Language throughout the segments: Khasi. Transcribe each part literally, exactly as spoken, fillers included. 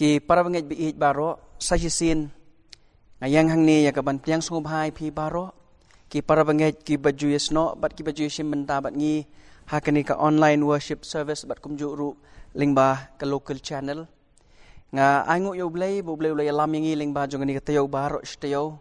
Ki para bangeit ba ïeit baroh, sa shisien nga ïeng hangne ïa ka ban pdiang sngewbha ïa phi baroh, ki para bangeit kiba ju ïasnoh bad kiba ju ïashim bynta bad ngi ha kane ka online worship service bad kumjuh ruh lyngba ka local channel. Nga ainguh ïa U Blei ba U Blei u la ïalam ïa ngi lyngba jong kane ka taïew baroh shi taïew.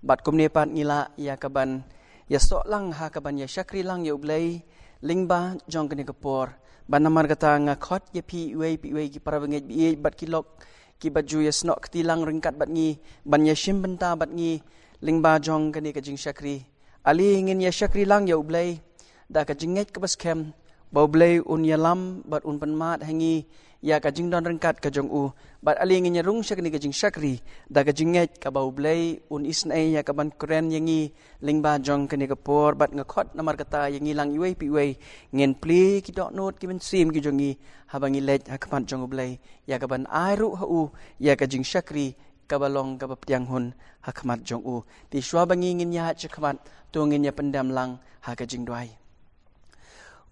Bad kumne pat ngi lah ïa ka ban ïasoh lang ha ka ban ïashakri lang ïa U Blei lyngba jong kane ka por. Bad namar kata nga khot ïa phi iwei pa iwei ki para bangeit ba ïeit bad ki lok kiba ju ïasnoh kti lang ryngkat bad ngi ban ïashim bynta bad ngi lyngba jong kane ka jingshakri. Ale ngin ïashakri lang ïa U Blei da ka jingngeit kaba skhem ba U Blei un ïalam bad un pynmad ha ngi ïa ka jingdon ryngkat ka jong u. Bad ale ngin ïarung sha kane ka jingshakri da ka jingngeit kaba U Blei un isynei ïa ka ban kren ïa ngi lyngba jong kane ka por. Bad nga khot namar kata ïa ngi lang iwei pa iwei ngin plie ki dohnud ki mynsiem ki jong ngi haba ngi leit ha khmat jong U Blei, ïa ka ban ai ruh ha u ïa ka jingshakri kaba long kaba pdiang hun ha khmat jong u. Te shuwa ba ngi ngin ïaid sha khmat, to ngin ïa pyndem lang ha ka jingduwai.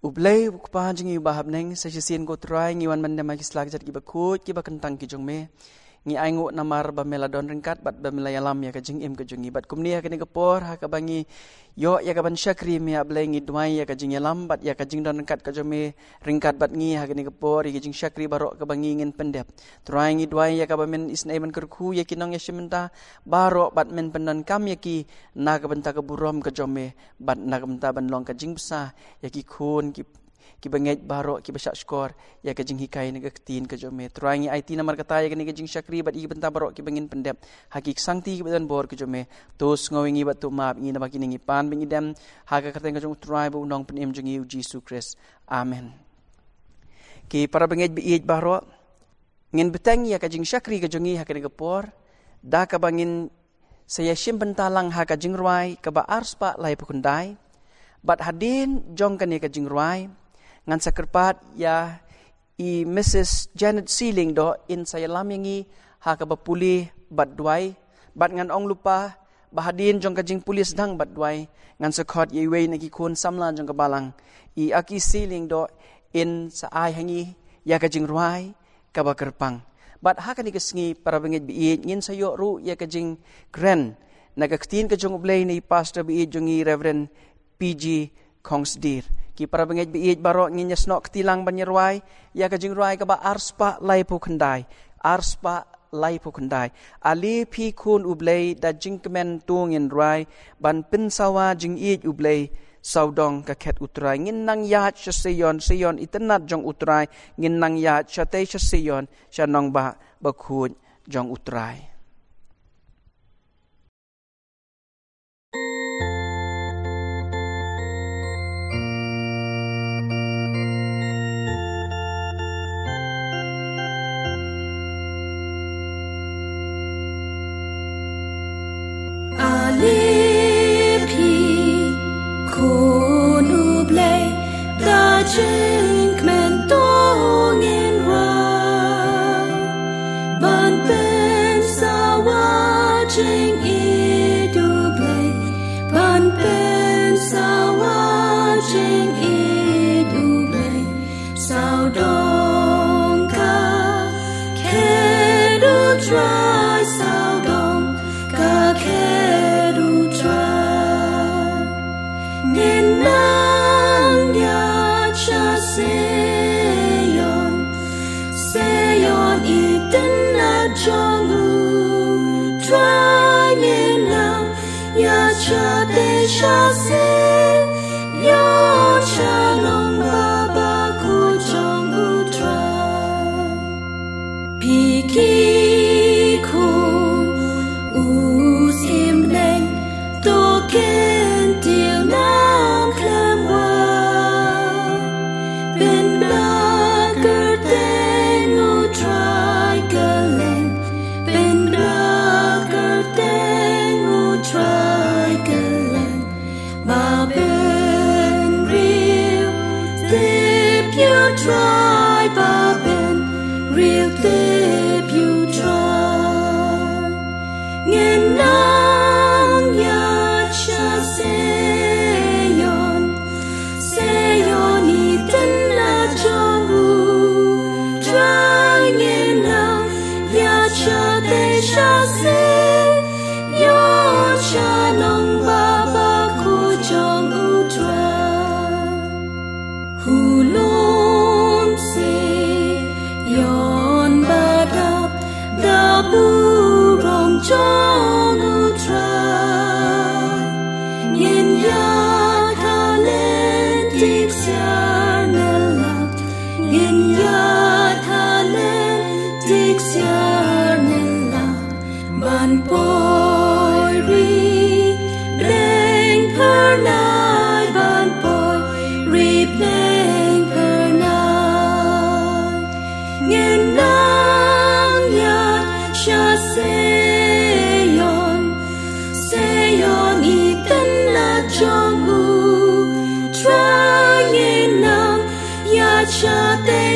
U Blei U Kpa jong ngi uba ha bneng, sa shisien ko Trai ngi wan ban dem ha ki sla ki jait kiba khuid kiba kyntang ki jong me. Ngi ainguh namar ba me la don ryngkat bad ba me la ïalam ïa ka jingim ka jong ngi. Bad kumne ha kane ka por ha kaba ngi ïoh ïa ka ban shakri me, A Blei, ngi duwai ïa ka jingïalam bad ïa ka jingdon ryngkat ka jong me ryngkat bad ngi ha kane ka por, ïa ka jingshakri baroh kaba ngi ngin pyndep. Trai ngi duwai ïa kaba men isynei ban kyrkhu ïa ki nongïashim bynta baroh bad men pyndonkam ïa ki na ka bynta ka burom ka jong me bad na ka bynta ban long ka jingbsa ïa ki khun ki, kiba ngeit baroh kiba shahshkor ïa ka jinghikai na ka ktien ka jong me. Trai ngi aiti namar kata ïa kane ka jingshakri bad ïa ki bynta baroh kiba ngin pyndep ha ki ksangti kiba don bor ka jong me. To sngew ïa ngi bad to map ïa ngi naba kine ngi pan bad ngi dem ha ka kyrteng ka jong U Trai bad U Nongpynim jong ngi U Jisu Khrist. Amen. Ki para bangeit ba ïeit baroh, ngin bteng ïa ka jingshakri ka jong ngi ha kane ka por da kaba ngin sa ïashim bynta lang ha ka jingrwai kaba arspah laiphew khyndai. Bad hadien jong kane ka jingrwai ngan sa kyrpad ïa i Mrs Janet C Lyngdoh in sa ïalam ïa ngi ha kaba pule bad duwai. Bad ngan ong lypa ba hadien jong ka jingpule sdang bad duwai ngan sa khot ïa iwei na ki khun samla jong ka balang, i Aki C Lyngdoh, in sa ai ha ngi ïa ka jingrwai kaba kyrpang. Bad ha kane ka sngi, para bangeit ba ïeit, ngin sa ïoh ruh ïa ka jingkren na ka ktien ka jong U Blei na i pastor ba ïeit jong ngi, Reverend P G Khongsdir. Ki para bangeit ba ïeit baroh, ngin ïasnoh kti lang ban ïarwai ïa ka jingrwai kaba arspah laiphew khyndai. Arspah laiphew khyndai. Ale phi khun U Blei, da jingkmen to ngin rwai ban pynsawa jingïeit U Blei. Sawdong ka khet U Trai. Ngin nang ïaid sha Seion, Seion itynnad jong U Trai. Ngin nang ïaid shatei sha Seion, sha nongbah bakhuid jong U Trai. Ale phi khun U Blei, da jingkmen to ngin rwai ban pynsawa jingïeit U Blei, ban pynsawa jingïeit U Blei. Sawdong ka khet U Trai, sawdong ka khet U Trai. Ngin nang ïaid sha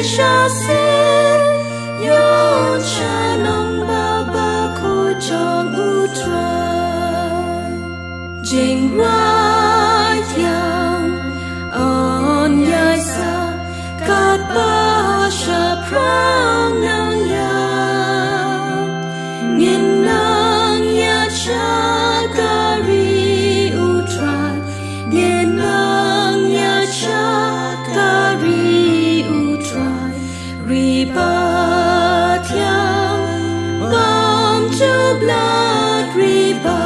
Sha se yon sha nong baba ko jong u Trai. Jing wai tiang on yai sa kat ba sha prang nang ya. Ngin nang ya cha kari u Trai. Ngin nang ya cha kari u Trai. Riba tiang bam jublat, riba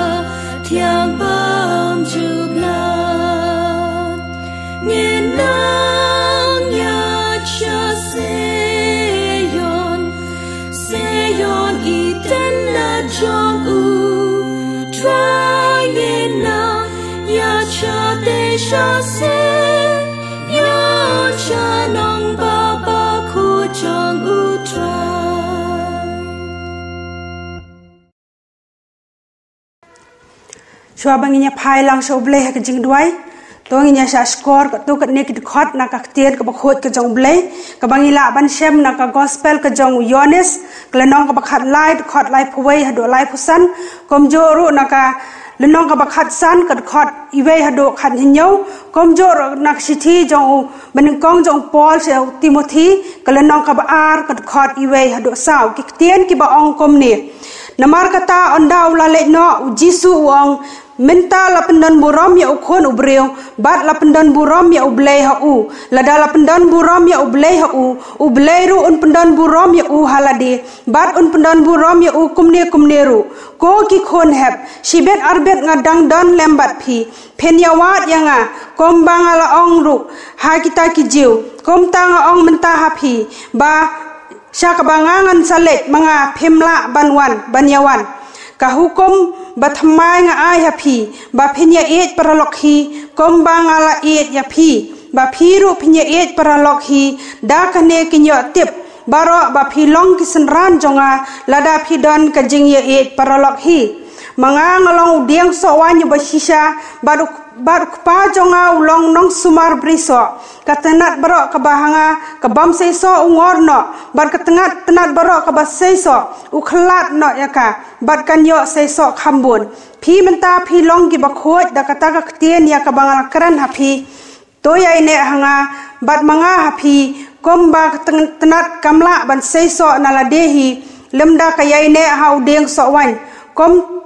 tiang bam jublat. Ngin nang ya cha Seyon, Seyon i ten na jong u Trai. Ngin nang ya cha te sha se, ya cha nong baba ko jong u Trai. Shuwa ba ngin ïa phai lang sha U Blei ha ka jingduwai, to ngin ïa shah shkor katto katne ki dkhot na ka ktien kaba khuid ka jong U Blei, kaba ngi lah ban shem na ka gospel ka jong u Ïoannis, ka lynnong kaba khatlai, dkhot laiphew wei haduh laiphew san, kumjuh ruh na ka lynnong kaba khatsan, ka dkhot iwei haduh khathynñiew, kumjuh ruh na ka shithi jong u banyngkong jong u Paul sha u Timothi, ka lynnong kaba ar, ka dkhot iwei haduh saw. Ki ktien kiba ong kumne. Namar kata, ynda u la leit noh, u Jisu u ong, mynta la pyndon burom ïa u Khun u briew, bad la pyndon burom ïa U Blei ha u. Lada la pyndon burom ïa U Blei ha u, U Blei ruh un pyndon burom ïa u ha lade, bad un pyndon burom ïa u kumne kumne ruh. Ko ki khun hep, shibit arbit nga dang don lem bad phi, phin ïawad ïa nga, kumba nga la ong ruh ha kita ki Jiw. Kumta nga ong mynta ha phi, ba sha kaba nga ngan sa leit ma nga phim lah ban wan, ban ïawan. Ka hukum bathymmai nga ai ha phi, ba phin ïaieit paralok hi, kumba nga la ïeit ïa phi, ba phi ruh phin ïaieit paralok hi. Da kane kin ïoh tip baroh ba phi long ki synran jong nga, lada phi don ka jingïaieit paralok hi. Ma nga nga long u dieng soh waiñ uba shisha, bad u, bad u Kpa jong nga u long nongsumar brisoh. Ka tnat baroh kaba ha nga, ka bym seisoh u ngor noh, bad ka tnat, tnat baroh kaba seisoh u khlad noh ïa ka, bad kan ïoh seisoh kham bun. Phi mynta phi long kiba khuid da kata ka ktien ïa kaba nga la kren ha phi. To ïaineh ha nga, bad ma nga ha phi, kumba ka tng-, tnat kam lah ban seisoh na lade hi, lymda ka ïaineh ha u dieng soh waiñ. Kum,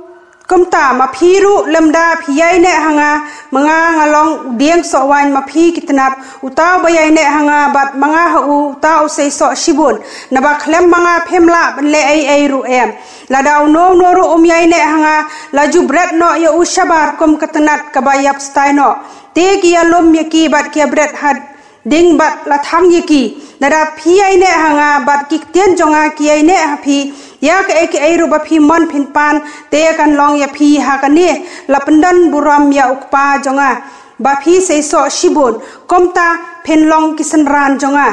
kumta ma phi ruh lymda phi ïaineh ha nga, ma nga nga long u dieng soh waiñ, ma phi ki tnat. Uta uba ïaineh ha nga bad ma nga ha u, uta u seisoh shibun. Naba khlem ma nga phim lah ban leh ei ei ruh em. Lada uno uno ruh um ïaineh ha nga, la ju bret noh ïa u shabar kum ka tnat kaba ïap stai noh. Te ki ïalum ïa ki bad ki ïabret ha ding bad la thang ïa ki. Lada phi ïaineh ha nga bad ki ktien jong nga ki ïaineh ha phi, ïa kaei kaei ruh ba phi mon phin pan, te kan long ïa phi ha kane. La pyndon burom ïa u Kpa jong nga, ba phi seisoh shibun, kumta phin long ki synran jong nga.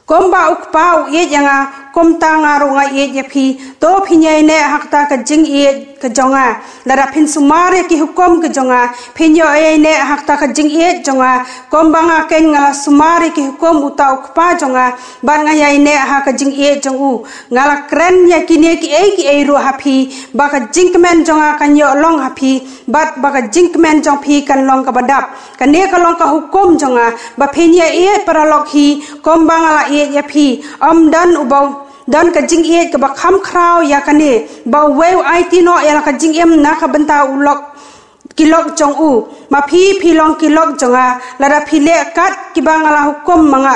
Kumba u Kpa u ïeit ïa nga, kumta nga ruh nga ïeit ïa phi. To phin ïaineh ha kata ka jingïeit ka jong nga. Lada phin sumar ïa ki hukum ka jong nga, phin ïoh ïaineh ha kata ka jingïeit jong nga. Kumba nga keiñ nga la sumar ïa ki hukum uta u Kpa jong nga, bad nga ïaineh ha ka jingïeit jong u. Nga la kren ïa kine kiei kiei ruh ha phi, ba ka jingkmen jong nga kan ïoh long ha phi, bad ba ka jingkmen jong phi kan long kaba dap. Kane ka long ka hukum jong nga, ba phin ïaieit paralok hi, kumba nga la ïeit ïa phi. Ym don uba don ka jingïeit kaba kham khraw ïa kane, ba uwei u aiti noh ïa la ka jingim na ka bynta u lok, ki lok jong u. Ma phi phi long ki lok jong nga, lada phi leh kat kiba nga la hukum ma nga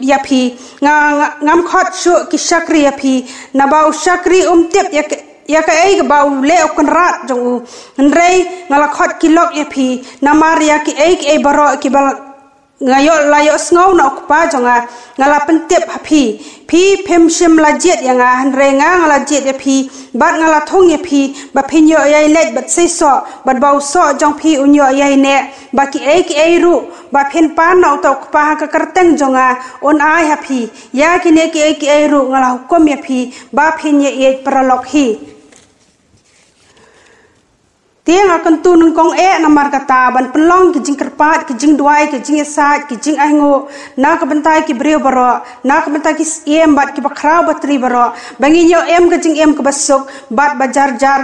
ïa phi. Nga, nga, ngam khot shuh ki shakri ïa phi, naba u shakri um tip ïa ka, ïa kaei kaba u leh u kynrad jong u. Hynrei nga la khot ki lok ïa phi, namar ïa kiei kiei baroh kiba nga ïoh, la ïohsngew na u Kpa jong nga, nga la pyntip ha phi. Phi phim shym la jied ïa nga, hynrei nga nga la jied ïa phi, bad nga la thung ïa phi, ba phin ïoh ïaileit bad seisoh, bad ba u soh jong phi un ïoh ïaineh, ba kiei kiei ruh ba phin pan na uta u Kpa ha ka kyrteng jong nga, un ai ha phi. Ïa kine kiei kiei ruh nga la hukum ïa phi, ba phin ïaieit paralok hi. Te nga kyntu nyngkong eh namar kata ban pynlong ki jingkyrpad, ki jingduwai, ki jingïasaid, ki jingainguh na ka bynta ki briew baroh, na ka bynta ki syiem bad ki bakhraw batri baroh, ba ngin ïoh im ka jingim kaba suk bad ba jar jar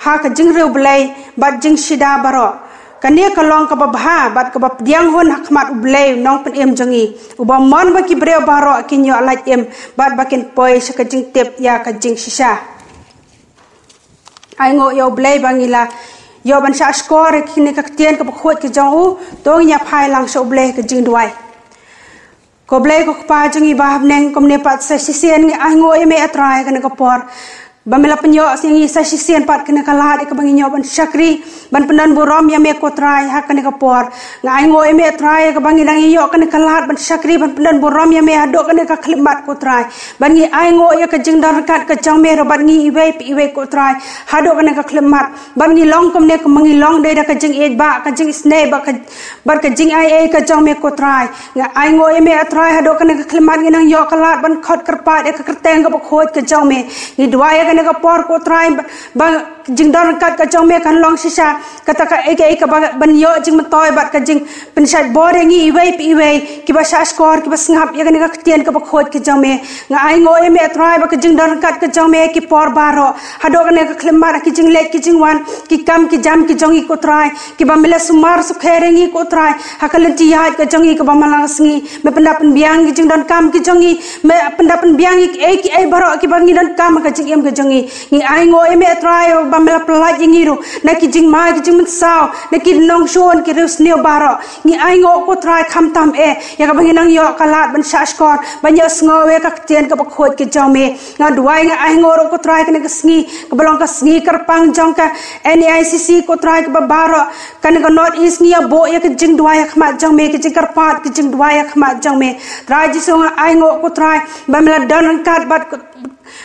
ha ka jingriewblei bad jingshida baroh. Kane ka long kaba bha bad kaba pdiang hun ha khmat U Blei, Nongpynim jong ngi, uba mon ba ki briew baroh kin ïoh lait im bad ba kin poi sha ka jingtip ïa ka jingshisha. Ainguh ïa U Blei ba ngi la ïoh ban shahshkor ïa kine ka ktien kaba khuid ka jong u. To ngin ïa phai lang sha U Blei ka jingduwai. Ko Blei ko Kpa jong ngi ba ha bneng, kumne pat sa shisien ngi ainguh ïa me, A Trai, kane ka por ba me la pynïoh ïa ngi sa shisien pat kane ka lad ïa kaba ngin ïoh ban shakri ban pyndon burom ïa me, ko Trai, ha kane ka por. Nga ainguh ïa me, A Trai, ïa kaba ngi dang ïoh kane ka lad ban shakri ban pyndon burom ïa me haduh kane ka khyllipmat, ko Trai. Bad ngi ainguh ïa ka jingdon ryngkat ka jong me ruh bad ngi iwei pa iwei, ko Trai, haduh kane ka khyllipmat. Bad ngi long kumne, kumba ngi long dei da ka jingïeit, ba ka jingisynei, ba ka, bad ka jingaiei ka jong me, ko Trai. Nga ainguh ïa me, A Trai, haduh kane ka khyllipmat ngi nang ïoh ka lad ban khot kyrpad ïa ka kyrteng kaba khuid ka jong me. Ngi duwai ïa kane ka por, ko Trai, ba, ba jingdon ryngkat ka jong me kan long shisha kata kaei kaei kaba ban ïoh jingmyntoi bad ka jingpynshait bor ïa ngi iwei pa iwei kiba shahshkor, kiba sngap ïa kane ka ktien kaba khuid ka jong me. Nga ainguh ïa me, A Trai, ba ka jingdon ryngkat ka jong me ki por baroh haduh kane ka khyllipmat, ki jingleit ki jingwan, ki kam ki jam ki jong ngi, ko Trai, kiba me la sumar sukher ïa ngi, ko Trai, ha ka lynti ïaid ka jong ngi kaba man la ka sngi. Me pynda pynbiang ki jingdonkam ki jong ngi, me pynda pynbiang ïa kiei kiei baroh kiba ngi donkam ha ka jingim ka jong ngi. Ngi ainguh ïa me, A Trai, ba me la pyllait ïa ngi ruh na ki jingma ki jingmynsaw, na ki nongshun ki riewsniew baroh. Ngi ainguh, ko Trai, khamtam eh ïa kaba ngi nang ïoh ka lad ban shahshkor ban ïohsngew ïa ka ktien kaba khuid ka jong me. Nga duwai, nga ainguh ruh, ko Trai, kane ka sngi kaba long ka sngi kyrpang jong ka N E I C C, ko Trai, kaba baroh kane ka North East ngi ïa buh ïa ka jingduwai ha khmat jong me, ka jingkyrpad, ka jingduwai ha khmat jong me. Trai Jisu, nga ainguh, ko Trai, ba me la don ryngkat bad ka,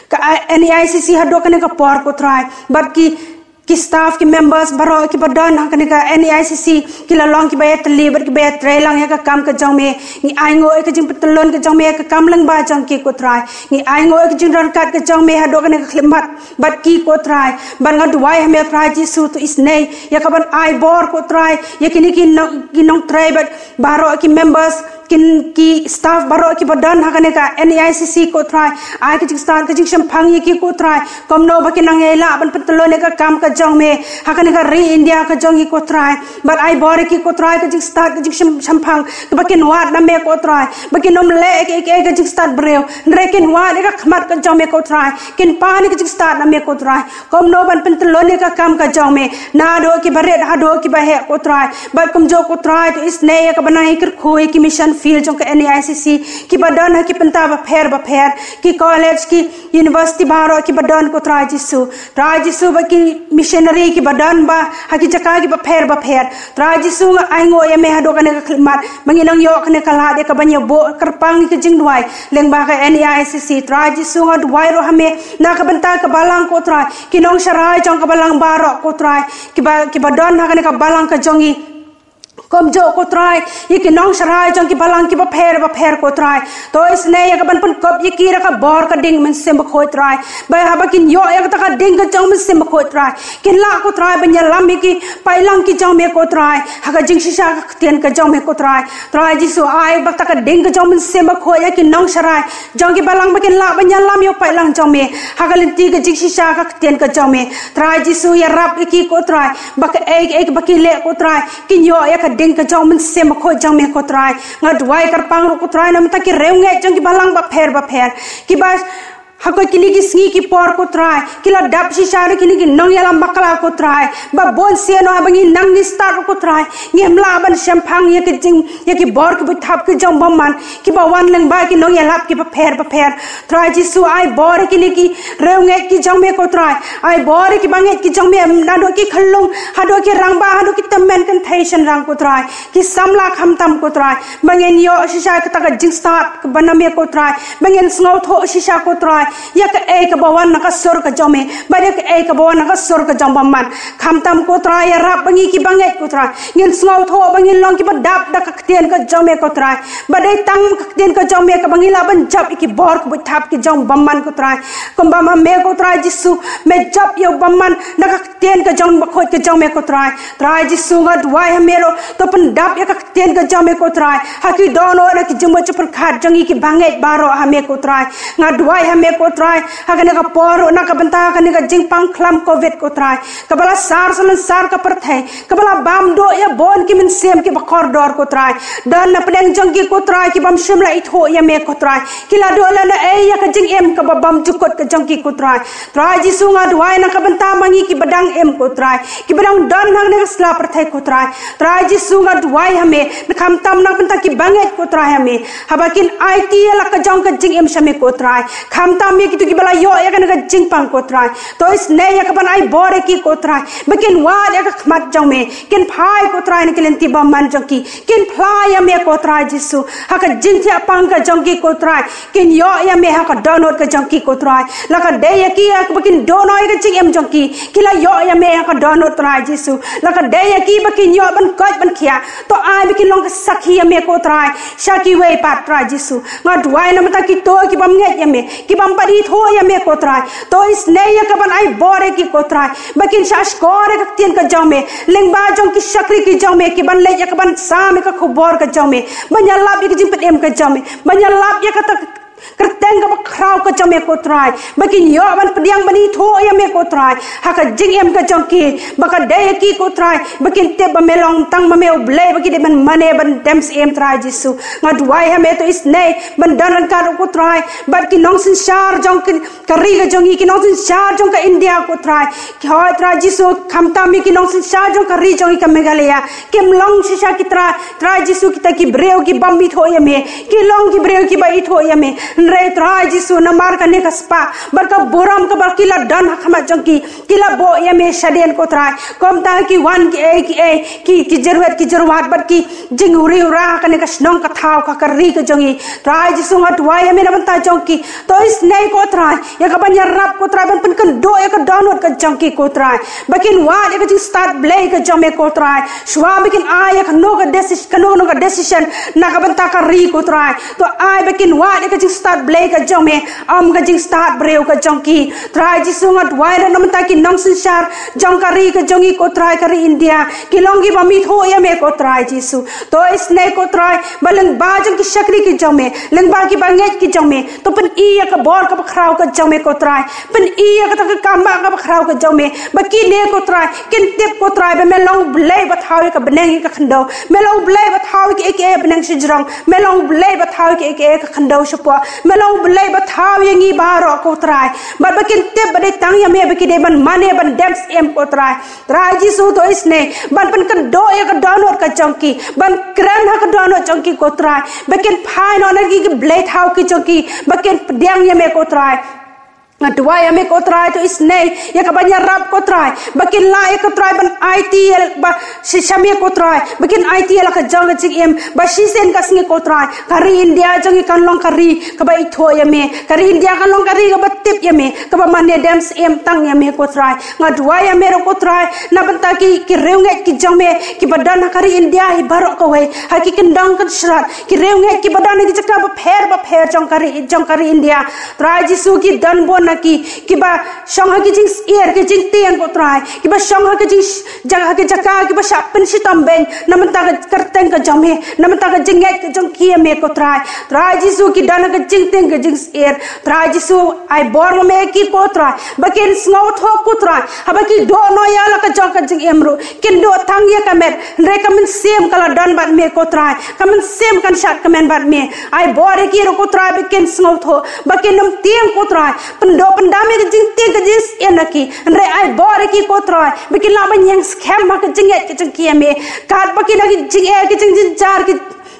ka N E I C C haduh kane ka por, ko Trai, bad ki, ki staff, ki members baroh kiba don ha kane ka N E I C C, ki la long kiba ïatylli bad kiba ïatreilang ïa ka kam ka jong me. Ngi ainguh ïa ka jingpyntyllun ka jong me ïa ka kam lyngba jong ki, ko Trai. Ngi ainguh ïa ka jingdon ryngkat ka jong me haduh kane ka khyllipmat bad ki, ko Trai. Bad nga duwai ha me, Trai Jisu, to isynei ïa ka ban ai bor, ko Trai, ïa kine ki nong, ki nongtrei bad baroh ki members, ki, ki staff baroh kiba don ha kane ka N E I C C, ko Trai. Ai ka jingstad ka jingshemphang ïa ki, ko Trai, kumno ba kin nang ïai lah ban pyntyllun ïa ka kam ka jong me ha kane ka ri India ka jong ngi, ko Trai. Bad ai bor ïa ki, ko Trai, ka jingstad ka jingshemphang kaba kin wad na me, ko Trai, ba kin ym leh ïa ka, ïa ka jingstad briew, hynrei kin wad ïa ka khmat ka jong me, ko Trai, kin pan ïa ka jingstad na me, ko Trai, kumno ban pyntyllun ïa ka kam ka jong me naduh kiba rit haduh kiba heh, ko Trai. Bad kumjuh, ko Trai, to isynei ïa ka ban nang ïakyrkhu ïa ki mission field jong ka N E I C C kiba don ha ki bynta bapher bapher, ki college, ki university baroh kiba don, ko Trai Jisu. Trai Jisu, bad ki missionary kiba don ba ha ki jaka kiba pher bapher. Trai Jisu, nga ainguh ïa me haduh kane ka khyllipmat ba ngin nang ïoh kane ka lad ïa ka ban ïa buh kyrpang ïa ka jingduwai lyngba ka N E I C C. Trai Jisu, nga duwai ruh ha me na ka bynta ka balang, ko Trai, ki nongsharai jong ka balang baroh, ko Trai, kiba, kiba don ha kane ka balang ka jong ngi. Kumjuh, ko Trai, ïa ki nongsharai jong ki balang kiba pher bapher, ko Trai, to isynei ïa ka ban pynkup ïa ki da ka bor ka ding Mynsiem Bakhuid, Trai. Ba haba kin ïoh ïa kata ka ding ka jong Mynsiem Bakhuid, Trai, kin lah, ko Trai, ban ïalam ïa ki paidlang ki jong me, ko Trai, ha ka jingshisha ka ktien ka jong me, ko Trai. Trai Jisu, ai ba kata ka ding ka jong Mynsiem Bakhuid ïa ki nongsharai jong ki balang ba kin lah ban ïalam ïa u paidlang jong me ha ka lynti ka jingshisha ka ktien ka jong me. Trai Jisu, ïarap ïa ki, ko Trai, ba kaei kaei ba ki leh, ko Trai, kin ïoh ïa ka ding ka jong Mynsiem Bakhuid jong me, ko Trai. Nga duwai kyrpang ruh, ko Trai, na ka bynta ki riewngeit jong ki balang bapher bapher kiba ha kine ki sngi ki por, ko Trai, ki la dap shisha da kine ki nongïalam bakla, ko Trai, ba bun sien haba ngi nang ngi stad ruh, ko Trai, ngim lah ban shemphang ïa ki jing, ïa ki bor kiba thap ki jong bymman kiba wan lyngba ki nongïalap kiba pher bapher. Trai Jisu, ai bor ïa kine ki riewngeit ki jong me, ko Trai. Ai bor ïa ki bangeit ki jong me naduh ki khyllung haduh ki rangbah haduh ki tymmen kynthei shynrang, ko Trai, ki samla khamtam, ko Trai, ba ngin ïoh shisha kata ka jingstad kaba na me, ko Trai, ba ngin sngewthuh shisha, ko Trai, ïa kaei kaba wan na ka sur ka jong me, bad ïa kaei kaba wan na ka sur ka jong bymman. Khamtam ko Trai, ïarap ba ngi ki bangeit ko Trai ngin sngewthuh ba ngin long kiba dap da ka ktien ka jong me ko Trai. Ba dei tang ka ktien ka jong me kaba ngi lah ban jop ïa ki bor ka buit thap ki jong bymman ko Trai. Kumba ma me ko Trai Jisu me jop ïa u bymman da ka ktien ka jong bakhuid ka jong me ko Trai. Trai Jisu nga duwai ha me ruh, to pyndap ïa ka ktien ka jong me ko Trai ha ki dohnud, ha ki jingmut jingpyrkhat jong ngi ki bangeit baroh ha me ko Trai. Nga duwai ha me ko Trai ha kane ka por ruh na ka bynta kane ka jingpang khlam covid ko Trai, kaba la sar salonsar ka pyrthei, kaba la bam duh ïa bun ki mynsiem kiba kordor ko Trai. Don na pdeng jong ki ko Trai ki bym shym la ithuh ïa me ko Trai, ki la duh lehnohei ïa ka jingim kaba bymjukut ka jong ki ko Trai. Trai Jisu nga duwai na ka bynta ma ngi kiba dang im ko Trai, kiba dang don hangne ha sla pyrthei ko Trai. Trai Jisu nga duwai ha me, na khamtam na ka bynta ki bangeit ko Trai ha me, haba kin aiti ïa la ka jong ka jingim sha me ko Trai. Khamtam ïa kito kiba la ïoh ïa kane ka jingpang ko Trai, to isynei ïa kaban ai bor ïa ki ko Trai, ba kin wad ïa ka khmat jong me, kin phai ko Trai na ki lynti bymman jong ki, kin phla ïa me ko Trai Jisu ha ka jingthiah pang ka jong ki ko Trai. Kin ïoh ïa me ha ka dohnud ka jong ki ko Trai. La ka dei ïa ki ïa kaba kin duh noh ïa ka jingim jong ki, ki la ïoh ïa me ha ka dohnud Trai Jisu. La ka dei ïa ki ba kin ïoh ban koit ban khiah, to ai ba kin long ka sakhi ïa me ko Trai sha kiwei pat Trai Jisu. Nga duwai na ka bynta kito ki bym ngeit ïa me, ki bym pat ithuh ïa me ko Trai, to isynei ïa kaban ai bor ïa ki ko Trai, ba kin shahshkor ïa ka ktien ka jong me lyngba jong ki shakri ki jong me, kiban leit ïa kaban sam ïa ka khubor ka jong me, ban ïalap ïa ka jingpynim ka jong me, ban ïalap ïa kata ka kyrteng kaba khraw ka jong me ko Trai, ba kin ïoh ban pdiang ban ithuh ïa me ko Trai ha ka jingim ka jong ki. Ba ka dei ïa ki ko Trai ba kin tip ba me long tang ma me U Blei ba ki dei ban mane ban dem syiem Trai Jisu. Nga duwai ha me to isynei ban don ryngkat ko Trai bad ki nongsynshar jong ki, ka ri ka jong ngi, ki nongsynshar jong ka India ko Trai. Ki hoi Trai Jisu, khamtam ïa ki nongsynshar jong ka ri jong ngi ka Meghalaya, kim long shisha ki Trai, Trai Jisu, kita ki briew ki bym ithuh ïa me, ki long ki briew kiba ithuh ïa me. Hynrei Trai Jisu, namar kane ka spah bad ka burom kaba ki la don ha khmat jong ki, ki la buh ïa me shadien ko Trai. Kumta ki wan kiei kiei ki, ki jyrwet ki jyrwat bad ki jingriewra ha kane ka shnong ka thaw ka, ka ri ka jong ngi. Trai Jisu nga duwai ïa me na bynta jong ki. To isynei ko Trai ïa kaban ïarap ko Trai ban pynkynduh ïa ka dohnud ka jong ki ko Trai, ba kin wad ïa ka jingstad Blei ka jong me ko Trai. Shuwa ba kin ai ïa kano ka deci-, kano kano ka decision na ka bynta ka ri ko Trai, to ai ba kin wad ïa ka jingstad Blei ka jong me, ym ka jingstad briew ka jong ki. Trai Jisu nga duwai na bynta ki nongsynshar jong ka ri ka jong ngi ko Trai, ka ri India, ki long ki bym ithuh ïa me ko Trai Jisu. To isynei ko Trai ba lyngba jong ki shakri ki jong me, lyngba ki bangeit ki jong me, to pyni ïa ka bor kaba khraw ka jong me ko Trai. Pyni ïa kata ka kam ba kaba khraw ka jong me, ba kine ko Trai kin tip ko Trai ba me long U Blei ba thaw ïa ka bneng ïa ka khyndew, me long U Blei ba thaw ïa kiei kiei ha bneng shajrong, me long U Blei ba thaw ïa kiei kiei ha ka khyndew shapoh, me long U Blei ba thaw ïa ngi baroh ko Trai. Bad ba kin tip ba dei tang ïa me ba ki dei ban mane ban dem syiem ko Trai. Trai Jisu to isynei ban pynkynduh ïa ka dohnud ka jong ki, ban kren ha ka dohnud jong ki ko Trai, ba kin phai noh na ki, ki blei thaw ki jong ki, ba kin pdiang ïa me ko Trai. Nga duwai ïa me ko Trai to isynei ïa kaban ïarap ko Trai, ba kin lah ïa ko Trai ban aiti ïa ba shisha me ko Trai, ba kin aiti ïa la ka jong ka jingim ba shisien ka sngi ko Trai, ka ri India jong ngi kan long ka ri kaba ithuh ïa me, ka ri India kan long ka ri kaba tip ïa me, kaba mane dem syiem tang ïa me ko Trai. Nga duwai ïa me ruh ko Trai na bynta ki, ki riewngeit ki jong me kiba don ha ka ri India hi baroh kawei, ha ki kyndong kynshrot, ki riewngeit kiba don ha ki jaka bapher bapher jong ka ri, jong ka ri India. Trai Jisu ki don bun na ki kiba shong ha ki jingsyier ki jingtieng ko Trai, kiba shong ha ki jing, jaka, ha ki jaka kiba shah pynshitom beiñ na bynta ka kyrteng ka jong me, na bynta ka jingngeit ka jong ki ïa me ko Trai. Trai Jisu ki don ha ki jingtieng ki jingsyier. Trai Jisu ai bor ma me ki ko Trai, ba kin sngewthuh ko Trai haba ki duh noh ïa la ka jong ka jingim ruh, kin duh tang ïa ka met, hynrei ka mynsiem ka la don bad me ko Trai, ka mynsiem kan shad kmen bad me. Ai bor ïa ki ruh ko Trai ba kin sngewthuh, ba kin ym tieng ko Trai, pynduh pyndam ïa ka jingtieng ka jingsyier na ki, hynrei ai bor ïa ki ko Trai ba kin lah ban ïeng skhem ha ka jingngeit ka jong ki ïa me, katba ki na ki jingeh ki jingjynjar ki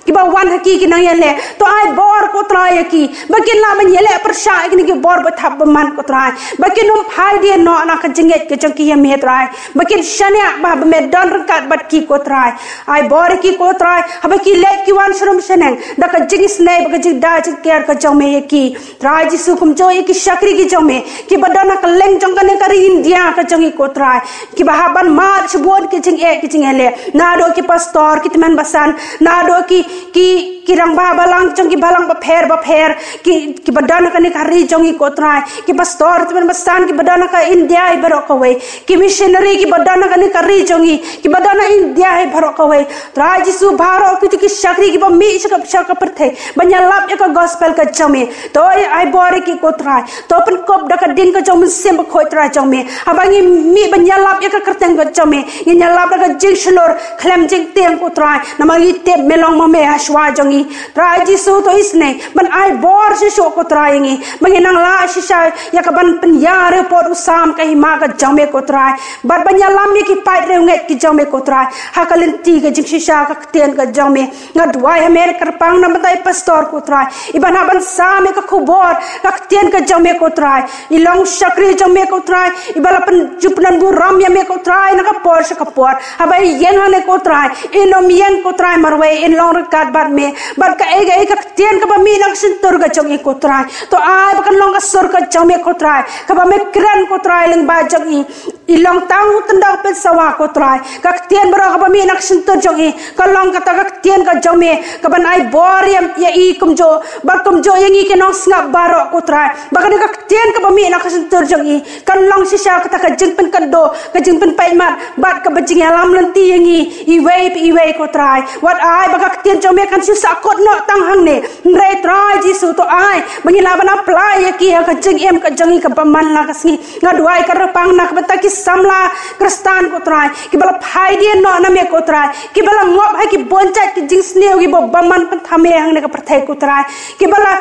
kiba wan ha ki ki nongïaleh. To ai bor ko Trai ïa ki ba kin lah ban ïaleh pyrshah ïa kine ki bor ba thap ba man ko Trai, ba kin ym phai dien noh na ka jingngeit ka jong ki ïa me Trai, ba kin shaniah ba, ba me don ryngkat bad ki ko Trai. Ai bor ïa ki ko Trai, haba ki leit ki wan sharum shaneng da ka jingisynei bad ka jingda jingker ka jong me ïa ki. Trai Jisu, kumjuh ïa ki shakri ki jong me kiba don ha kylleng jong kane ka ri India ka jong i ko Trai, kiba hap ban mad shibun ki jingeh ki jingïaleh, naduh ki pastor ki tymmen basan, naduh ki, ki, ki rangbah balang jong ki balang bapher bapher, ki, kiba don ha kane ka ri jong i ko Trai, ki pastor tymmen basan kiba don ha ka India hi baroh kawei, ki missionary kiba don ha kane ka ri jong i kiba don ha India hi baroh kawei. Trai Jisu, baroh kito ki shakri kiba mih sha ka, sha ka pyrthei ban ïalap ïa ka gospel ka jong me. To ai bor ïa ki ko Trai. To pynkup da ka ding ka jong Mynsiem Bakhuid Trai jong me. Haba ngi mih ban ïalap ïa ka kyrteng ka jong me, ngin ïalap da ka jingshlur khlem jingtieng ko Trai, namar ngi tip me long ma me ha shuwa jong ngi. Trai Jisu, to isynei ban ai bor shisha ko Trai ïa ngi ba ngin nang lah shisha ïa ka ban pynïar ïa u pud u sam ka hima ka jong me ko Trai, bad ban ïalam ïa ki paid riewngeit ki jong me ko Trai ha ka lynti ka jingshisha ka ktien ka jong me. Nga duwai ha me kyrpang na ka bynta i pastor ko Trai, iba hap ban sam ïa ka khubor ka ktien ka jong me ko Trai. I long shakri jong me ko Trai, iba la pyn, ju pynburom ïa me ko Trai na ka por sha ka por. Haba i ïeng hangne ko Trai, in ym ïeng ko Trai marwei, in long ryngkat bad me, bad kaei kaei ka ktien kaba mih na ka shyntur ka jong i ko Trai, to ai ba kan long ka sur ka jong me ko Trai, kaba me kren ko Trai lyngba jong i. I long tang u tyndong pynsawa ko Trai, ka ktien baroh kaba mih na ka shyntur jong i ka long kata ka ktien ka jong me kaban ai bor ïa, ïa i kumjuh bad kumjuh ïa ngi ki nongsngap baroh ko Trai, ba kane ka ktien kaba mih na ka shyntur jong i kan long shisha kata ka jingpynkynduh, ka jingpynpaidmat bad kaba jingïalam lynti ïa ngi iwei pa iwei ko Trai. Wat ai ba ka ktien jong me kan shu sahkut noh tang hangne, hynrei Trai Jisu, to ai ba ngin lah ban apply ïa ki ha ka jingim ka jong ngi kaba man la ka sngi. Nga duwai kyrpang na ka bynta ki samla Khristan ko Trai, kiba la phai dien noh na me ko Trai, kiba la ngop ha ki bun jait ki jingsniew kiba bymman pynthame hangne ka pyrthei ko Trai, kiba la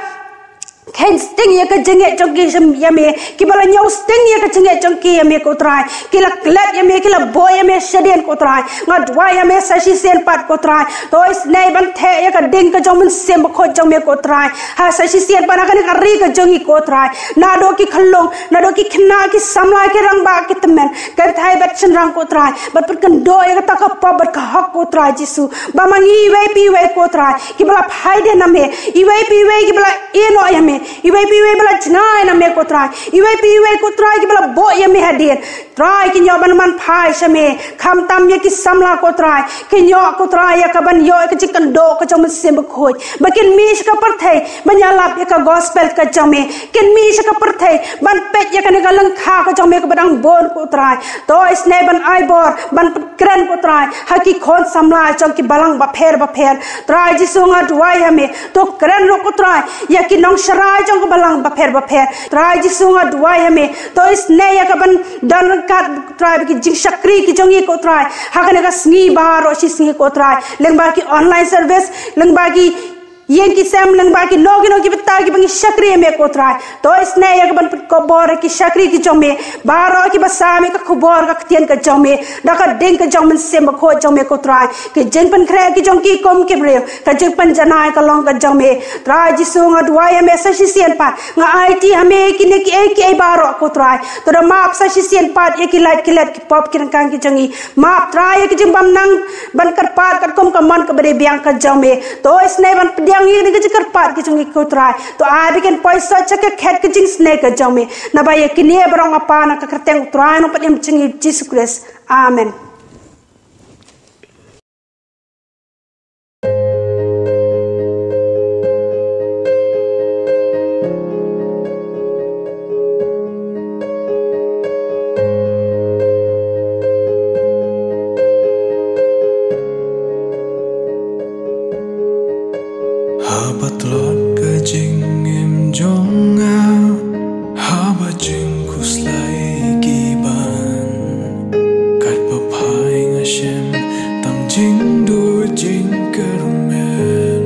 kheiñ sting ïa ka jingngeit jong ki ïa me, kiba la ñiew sting ïa ka jingngeit jong ki ïa me ko Trai, ki la klet ïa me, ki la buh ïa me shadien ko Trai. Nga duwai ïa me sa shisien pat ko Trai, to isynei ban theh ïa ka ding ka jong Mynsiem Bakhuid jong me ko Trai ha sa shisien pat ha kane ka ri ka jong ngi ko Trai, naduh ki khyllung, naduh ki khynnah, ki samla, ki rangbah, ki tymmen, kynthei bad shynrang ko Trai, bad pynkynduh ïa kata ka pop bad ka hok ko Trai Jisu, ba ma ngi iwei pa iwei ko Trai kiba la phai dien na me, iwei pa iwei kiba la ïehnoh ïa me, iwei pa iwei ba la jngai na me ko Trai, iwei pa iwei ko Trai kiba la buh ïa me hadien, Trai kin ïoh ban man phai sha me, khamtam ïa ki samla ko Trai, kin ïoh ko Trai ïa kaban ïoh ïa ka jingkynduh ka jong Mynsiem Bakhuid, ba kin mih sha ka pyrthei ban ïalap ïa ka gospel ka jong me, kin mih sha ka pyrthei ban peit ïa kane ka lyngkha ka jong me kaba dang bun ko Trai. To isynei ban ai bor ban pynkren ko Trai ha ki khun samla jong ki balang bapher bapher. Trai Jisu, nga duwai ha me, to kren ruh ko Trai ïa ki nongsharai jong ki balang bapher bapher. Trai Jisu, nga duwai ha me, to isynei ïa kaban don ryngkat Trai bad ki jingshakri ki jong ngi ko Trai ha kane ka sngi baroh shi sngi ko Trai, lyngba ki online service, lyngba ki ïing ki sem, lyngba kino kino ki bynta kiba ngi shakri ïa me ko Trai. To isynei ïa kaban pynkup bor ïa ki shakri ki jong me baroh kiba sam ïa ka khubor ka ktien ka jong me da ka ding ka jong Mynsiem Bakhuid jong me ko Trai. Ki jingpynkhreh ki jong ki kum ki briew, ka jingpynjanai ka long ka jong me. Trai Jisu, nga duwai ha me sa shisien pat, nga aiti ha me kine kiei kiei baroh ko Trai. To da map sa shisien pat ïa ki lait ki let, ki pop ki ryngkang ki jong ngi. Map Trai ïa ki jingbymnang ban kyrpad katkum ka mon kaba dei biang ka jong me. To isynei ban pdiang ïa kine ki jingkyrpad ki jong ngi ko Trai. To ai ba kin poi sot sha ka khet ka jingisynei ka jong me. Naba ïa kine baroh nga pan ha ka kyrteng u Trai Nongpynim jong ngi Jisu Khrist. Amen. Haba tlot ka jingim jong nga, haba jingkhuslai ki ban, katba phai nga shem tang jingduh jingkyrmen.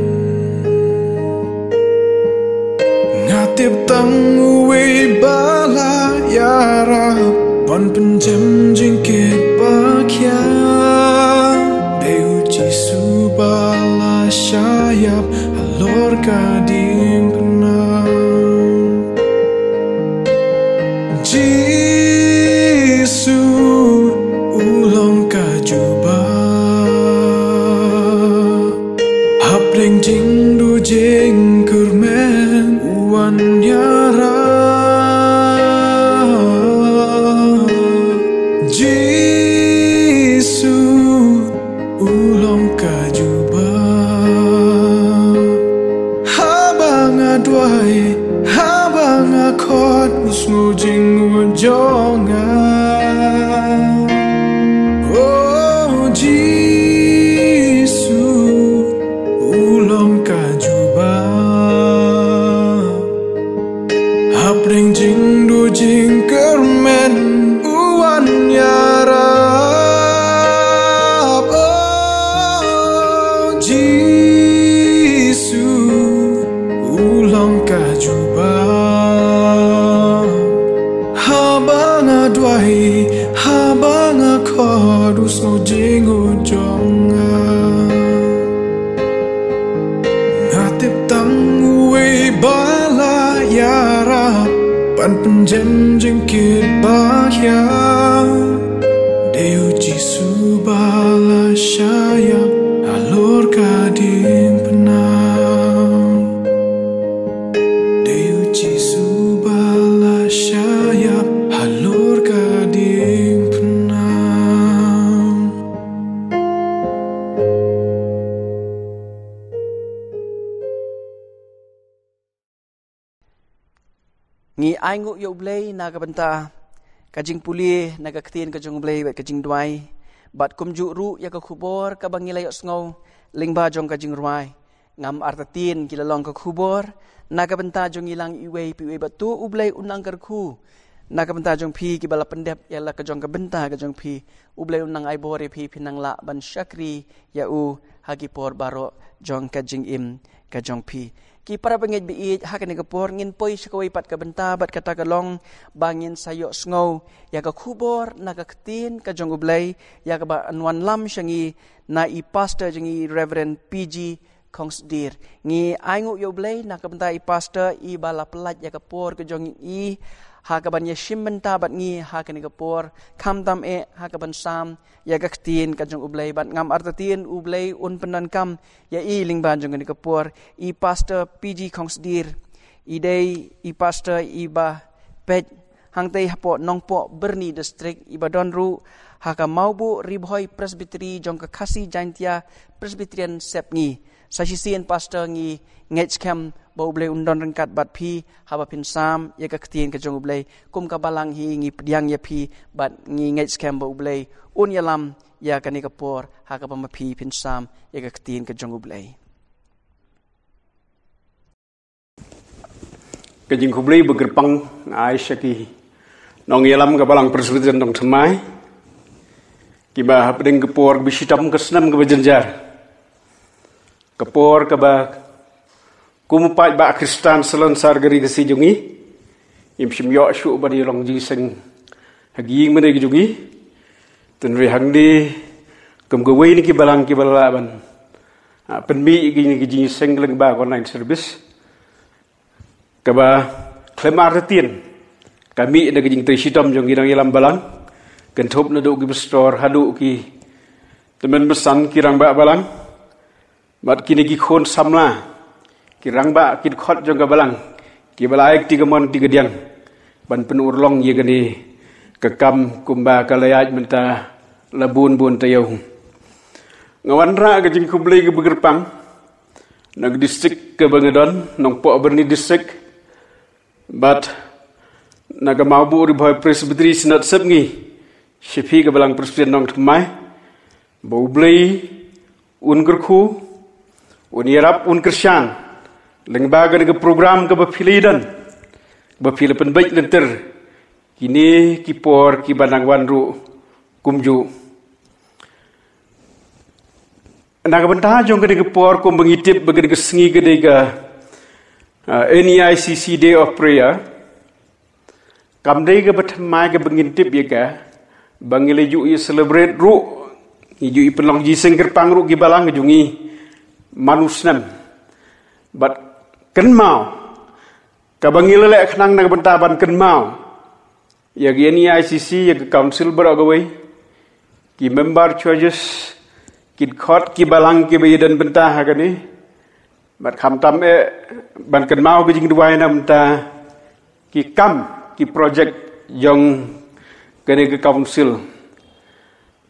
Nga tip tang uwei ba la ïarap ban pynjem jingkit ba khia, dei u Jisu ba la shai halor ka diengphna. Jisu u long ka jubab, hapdeng jingduh jingkyrmen u wan ïarap. Jisu u long ka jubab, haba nga duwai, haba nga khot, u sngew jingngeit jong nga. Oh Jisu, u long ka jubab, hapdeng jingduh jingkyrmen u wan ïarap. Oh Jisu, u long ka jubab, haba nga duwai, haba nga khot, u sngew jingngeit jong nga. Nga tip tang uwei ba la ïarap ban pynjem jingkit ba hiar. Dei u Jisu ba la shah ïap halor ka diengphna. Dei u Jisu ba la shah ïap halor ka diengphna. Ngi ainguh ïa U Blei na ka bynta ka jingpule na ka ktien ka jong U Blei bad ka jingduwai, bad kumjuh ruh ïa ka khubor kaba ngi la ïohsngew lyngba jong ka jingrwai. Ngam artatien ki la long ka khubor na ka bynta jong ngi lang iwei pa iwei, bad to U Blei un nang kyrkhu na ka bynta jong phi kiba la pyndep ïa la ka jong ka bynta ka jong phi. U Blei un nang ai bor ïa phi, phin nang lah ban shakri ïa u ha ki por baroh jong ka jingim ka jong phi. Ki para bangeit ba ïeit, ha kane ka por ngin poi sha kawei pat ka bynta, bad kata ka long ba ngin sa ïohsngew ïa ka khubor na ka ktien ka jong U Blei, ïa kaba yn wanlam sha ngi na i pastor jong ngi, Reverend P G Khongsdir. Ngi ainguh ïa U Blei na ka bynta i pastor iba la pyllait ïa ka por ka jong i ha kaban ïashim bynta bad ngi ha kane ka por, khamtam eh ha kaban sam ïa ka ktien ka jong U Blei, bad ngam artatien U Blei un pyndonkam ïa i lyngba jong kane ka por. I pastor P G Khongsdir i dei i pastor iba peit hangtei hapoh Nongpoh Byrni District, iba don ruh ha ka Mawbuh Ri Bhoi Presbytery jong ka Khasi Jaintia Presbyterian Sepngi. Sa shisien pastor ngi ngeit skhem ba U Blei un don ryngkat bad phi haba phin sam ïa ka ktien ka jong U Blei. Kum ka balang hi ngi pdiang ïa phi bad ngi ngeit skhem ba U Blei un ïalam ïa kane ka por ha kaba ma phi phin sam ïa ka ktien ka jong U Blei. Ka jingkhublei ba kyrpang nga ai sha ki nongïalam ka Balang Presbyterian Nongthymmai, kiba hapdeng ka por kaba shitom ka snem kaba jynjar, ka por kaba kum u paidbah Khristan salonsar ka ri Khasi jong ngi, im shym ïoh shuh ban ïa long jingïaseng ha ki ïing mane ki jong ngi. Tynrai hangne kum kawei na ki balang kiba la lah ban, ah, pynmih ïa kine ki jingïaseng lyngba ka online service, kaba khlem artatien ka mih na ka jingtrei shitom jong ki nongïalam balang, kynthup naduh ki pastor haduh ki tymmen basan, ki rangbah balang, bad kine ki khun samla, ki rangbah ki dkhot jong ka balang, kiba la ai kti kamon kti kadiang ban pynurlong ïa kane ka kam kumba ka la ïaid mynta la bun bun taïew. Nga wanrah ka jingkhublei kaba kyrpang na ka district kaba nga don, Nongpoh Byrni District, bad na ka Mawbuh Ri Bhoi Presbytery Synod Sepngi, sha phi ka Balang Presbyterian Nongthymmai, ba U Blei un kyrkhu, un ïarap, un kyrshan lyngba kane ka program kaba phi la ïadon, ba phi la pynbeit lynter kine ki por kiba nang wan ruh kumjuh. Na ka bynta jong kane ka por, kumba ngi tip ba kane ka sngi ka dei ka, ah, N E I C C Day of Prayer, kam dei kaba thymmai kaba ngin tip ïa ka, ba ngi la ju ïa celebrate ruh, ngi ju ïa pynlong jingïaseng kyrpang ruh ki balang jong ngi man u snem. Bad kynmaw, kaba ngi la leh khnang na ka bynta ban kynmaw ïa ka N E I C C, ïa ka council baroh kawei, ki member churches, ki dkhot, ki balang kiba ïadon bynta ha kane. Bad khamtam eh ban kynmaw ka jingduwai na ka bynta ki kam, ki project jong kane ka council.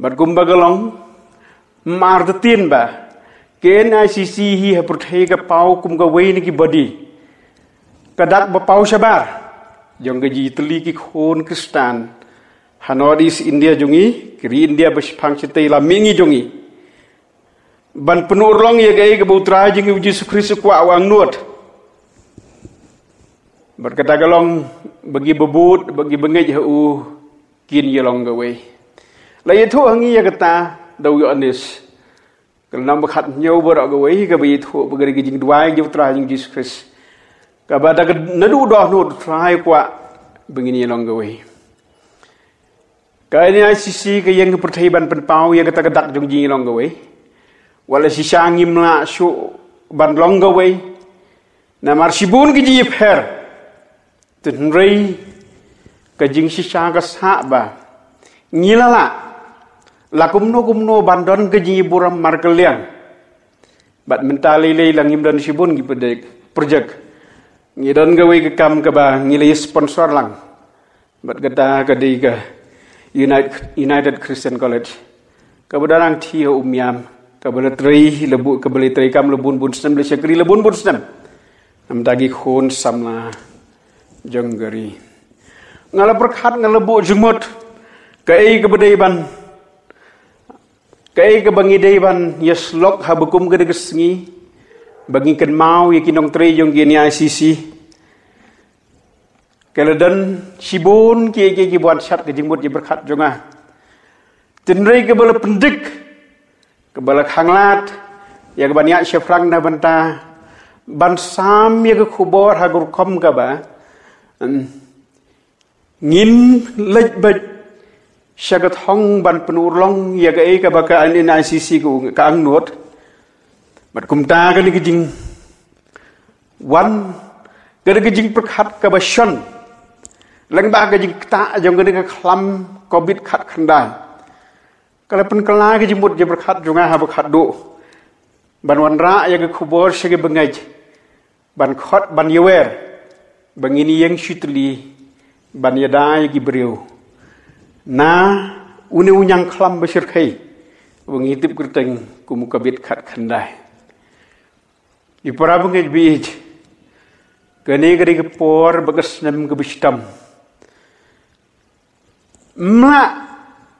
Bad kumba ka long, mar ktien ba ka N E I C C hi ha pyrthei ka paw kum kawei na ki body, ka dak ba paw shabar jong ka jingtylli ki khun Khristan ha North East India jong ngi, ka ri India ba shaphang shatei lam mihngi jong ngi, ban pynurlong ïa kaei kaba U Trai jong ngi U Jisu Khrist u kwah, u angnud. Bad kata ka long ba ngi babud, ba ngi bangeit ha u, kin ïalong kawei. La ïathuh ha ngi ïa kata da u Ïoannis, ka lynnong ba khathynñiew baroh kawei, kaba ïathuh ba ka dei ka jingduwai jong U Trai jong ngi U Jisu Khrist, kaba da ka naduh dohnud U Trai u kwah ba ngin ïalong kawei. Ka N E I C C ka ïeng ha pyrthei ban pynpaw ïa kata ka dak jong jingïalong kawei. Wat la shisha ngim lah shuh ban long kawei namar shibun ki jingïapher. Hynrei ka jingshisha ka sah ba ngi la lah, la kumno kumno, ban don ka jingïaburom markylliang. Bad mynta lei lei la ngim don shibun ki project, project. Ngi don kawei ka kam kaba ngi la ïa sponsor lang. Bad kata ka dei ka United, United Christian College, kaba da rangti ha Umiam, kaba la trei la bu-, kaba la treikam la bun bun snem, la shakri la bun bun snem na ka bynta ki khun samla jong ka ri. Nga la pyrkhat, nga la buh jingmut kaei kaba dei ban, kaei kaba ngi dei ban ïasyllok ha ba kum ka dei ka sngi ba ngi kynmaw ïa ki nongtrei jong ka N E I C C. Ka la don shibun ki, ki, ki ban shat ka jingmut jingpyrkhat jong nga. Hynrei kaba la pyndik, kaba la khanglad ïa ka ban ïaid shaphrang na ka bynta ban sam ïa ka khubor ha ka rukom kaba, em, ngin leit beit sha ka thong ban pynurlong ïa kaei kaba ka N E I C C ka, ka angnud. Bad kumta kane ka jing wan, ka dei ka jingpyrkhat kaba shon lyngba ka jingktah jong kane ka khlam Covid khatkhyndai. Ka la pynkylla ka jingmut jingpyrkhat jong nga ha ba khatduh ban wanrah ïa ka khubor sha ki bangeit, ban khot, ban ïawer ba ngin ïeng shitylli ban ïada ïa ki briew na une u ñiangkhlam ba shyrkhei ba ngi tip kyrteng kum u Covid khatkhyndai. Ki para bangeit ba ïeit, kane ka dei ka por ba ka snem kaba shitom. Ym lah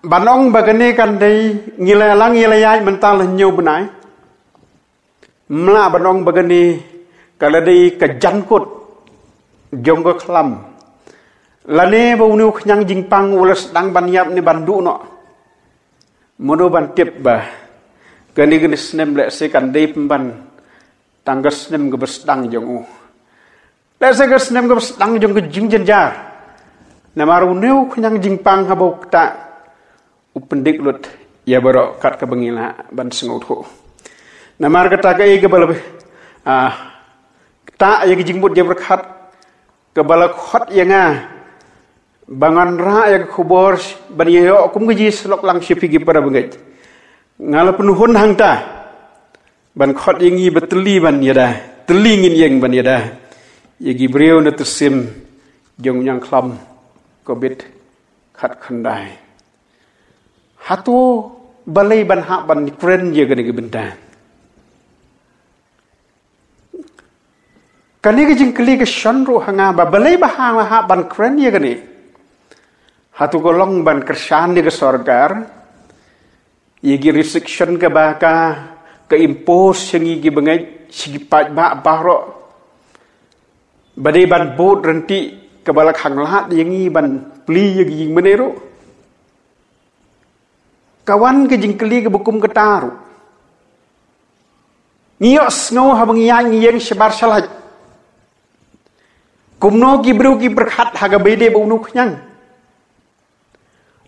ban ong ba kane kan dei, ngi la lang, ngi la ïaid mynta la hynñiew bnai. Ym lah ban ong ba kane ka la dei ka jankut jong ka khlam, lane ba une u khñiang jingpang u la sdang ban ïap ne ban duh noh. Mano ban tip ba kane, kane snem lehse kan dei pynban tang ka snem kaba sdang jong u, lehse ka snem kaba sdang jong ka jingjynjar. Namar une u khñiang jingpang haba u ktah, u pyndik lut ïa baroh kat kaba ngi lah ban sngewthuh. Namar kata kaei kaba la, ah, ktah ïa ka jingmut jingpyrkhat kaba la khot ïa nga ban wanrah ïa ka khubor ban ïoh kum ka jingïasyllok lang sha phi ki para bangeit. Nga la pynhun hangta ban khot ïa ngi ba tylli ban ïada, tylli ngin ïeng ban ïada ïa ki briew na ka sim jong u ñiangkhlam Covid khatkhyndai. Hato balei ban hap ban kren ïa kane ka bynta? Kane ka jingkylli ka shon ruh ha nga ba balei ba hap, hap ban kren ïa kane. Hato ka long ban kyrshan ïa ka sorkar ïa ki restriction kaba ka, ka impose sha ngi ki bangeit, sha ki paidbah baroh, ba dei ban bud ryntih, kaba la khanglad ïa ngi ban plie ïa ki jingmane ruh? Ka wan ka jingkylli kaba kum kata ruh. Ngi ïohsngew haba ngi ïaid ngi ïeng shabar shalait, kumno ki briew ki pyrkhat ha kaba ïadei bad une u khñiang.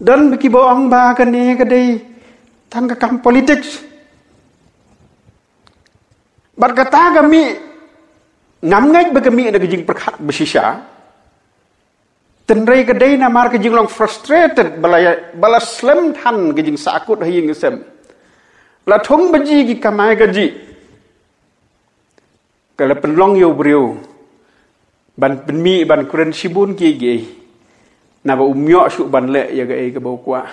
Don kiba ong ba kane ka dei tang ka kam politics. Bad kata ka mih Ngam ngeit ba ka mih na ka jingpyrkhat ba shisha. Tynrai ka dei namar ka jinglong frustrated ba la, ba la slem than ka jingsakut ha ïing sem. La thung ba ji ki kamai ka ji. Ka la pynlong ïa u briew ban pynmih ban kren shibun ki ki. Naba um ïoh shuh ban leh ïa ka ei ka ba u kwah.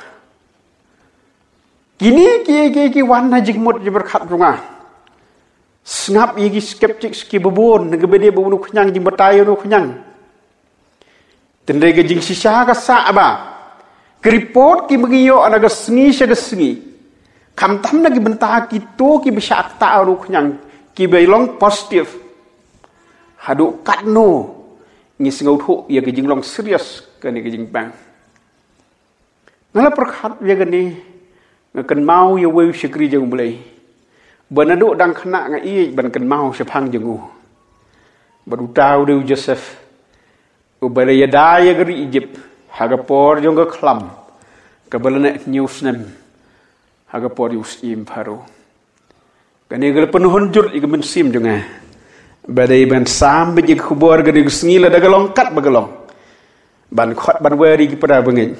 Kini ki ki ki wan na jingmut jingpyrkhat jong nga. Sngap ïa ki skeptics ki babun na ka bede ba unu khñiang jingbatai unu khñiang. Tynrai ka jingshisha ka sah ba ka report ki ba ngi ïoh na ka sngi sha ka sngi. Khamtam na ki bynta ki to ki ba shah kata unu khñiang ki ba long positive. Haduh katno ngi sngewthuh ïa ka jinglong serious kane ka jingpang. Nga la pyrkhat ïa kane, nga kynmaw ïa uwei u shakri jong U Blei. Ba naduh dang khynnah nga ïeit ban kynmaw shaphang jong u. Bad uta u dei u Joseph. U ba la ïada ïa ka ri Egypt ha ka por jong ka khlam. Ka ba la neh hynñiew snem ha ka por ïa u syiem Pharaoh. Kane ka la pynhun jur ïa ka mynsiem jong nga. Ba dei ban sam bad ïa ka khubor kane ka sngi lada ka long kat ba ka long. Ban khot ban wer ïa ki para bangeit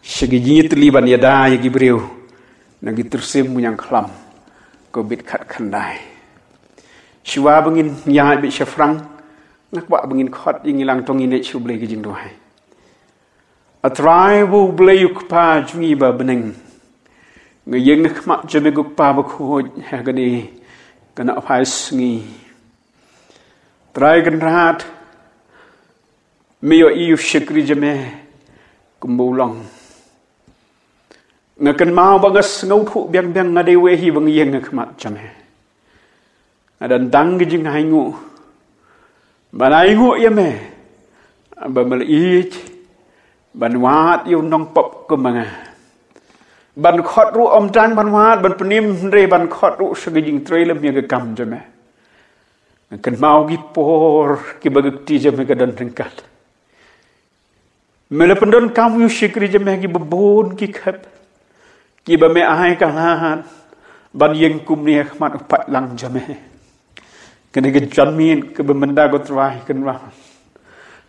sha ki jingïatylli ban ïada ïa ki briew na ki tyrsim mynjang khlam. Ka bit khat khyndai. Shuwa ba ngin ïaid bad shaphrang, nga kwah ba ngin khot ïa ngi lang tong ïa ngi sha U Blei ka jingduwai. A Trai ba U Blei U Kpa jong ngi ba bneng. Nga ïeng ha khmat jong me ko Kpa bakhuid ha kane ka nongphai sngi. Trai Kynrad, me ïohi ïa u shakri jong me kumba u long. Nga kynmaw ba nga sngewthuh biang biang nga dei uwei hi ba nga ïeng ha khmat jong me. Nga dang dang ka jingainguh. Ban ainguh ïa me. Ba me la ïeit ban wad ïa u nongpop kumba nga. Ban khot ruh ym tang ban wad ban pynim hynrei ban khot ruh sha ka jingtrei lem ïa ka kam jong me. Nga kynmaw ki por ki ba ka kti jong me ka don ryngkat. Me la pyndonkam ïa u shakri jong me ki babun ki khep. Ki ba me ai ka lad ban ïeng kumne ha khmat u paidlang jong me. Kane ka janmiet ka ba mynta ko Trai Kynrad.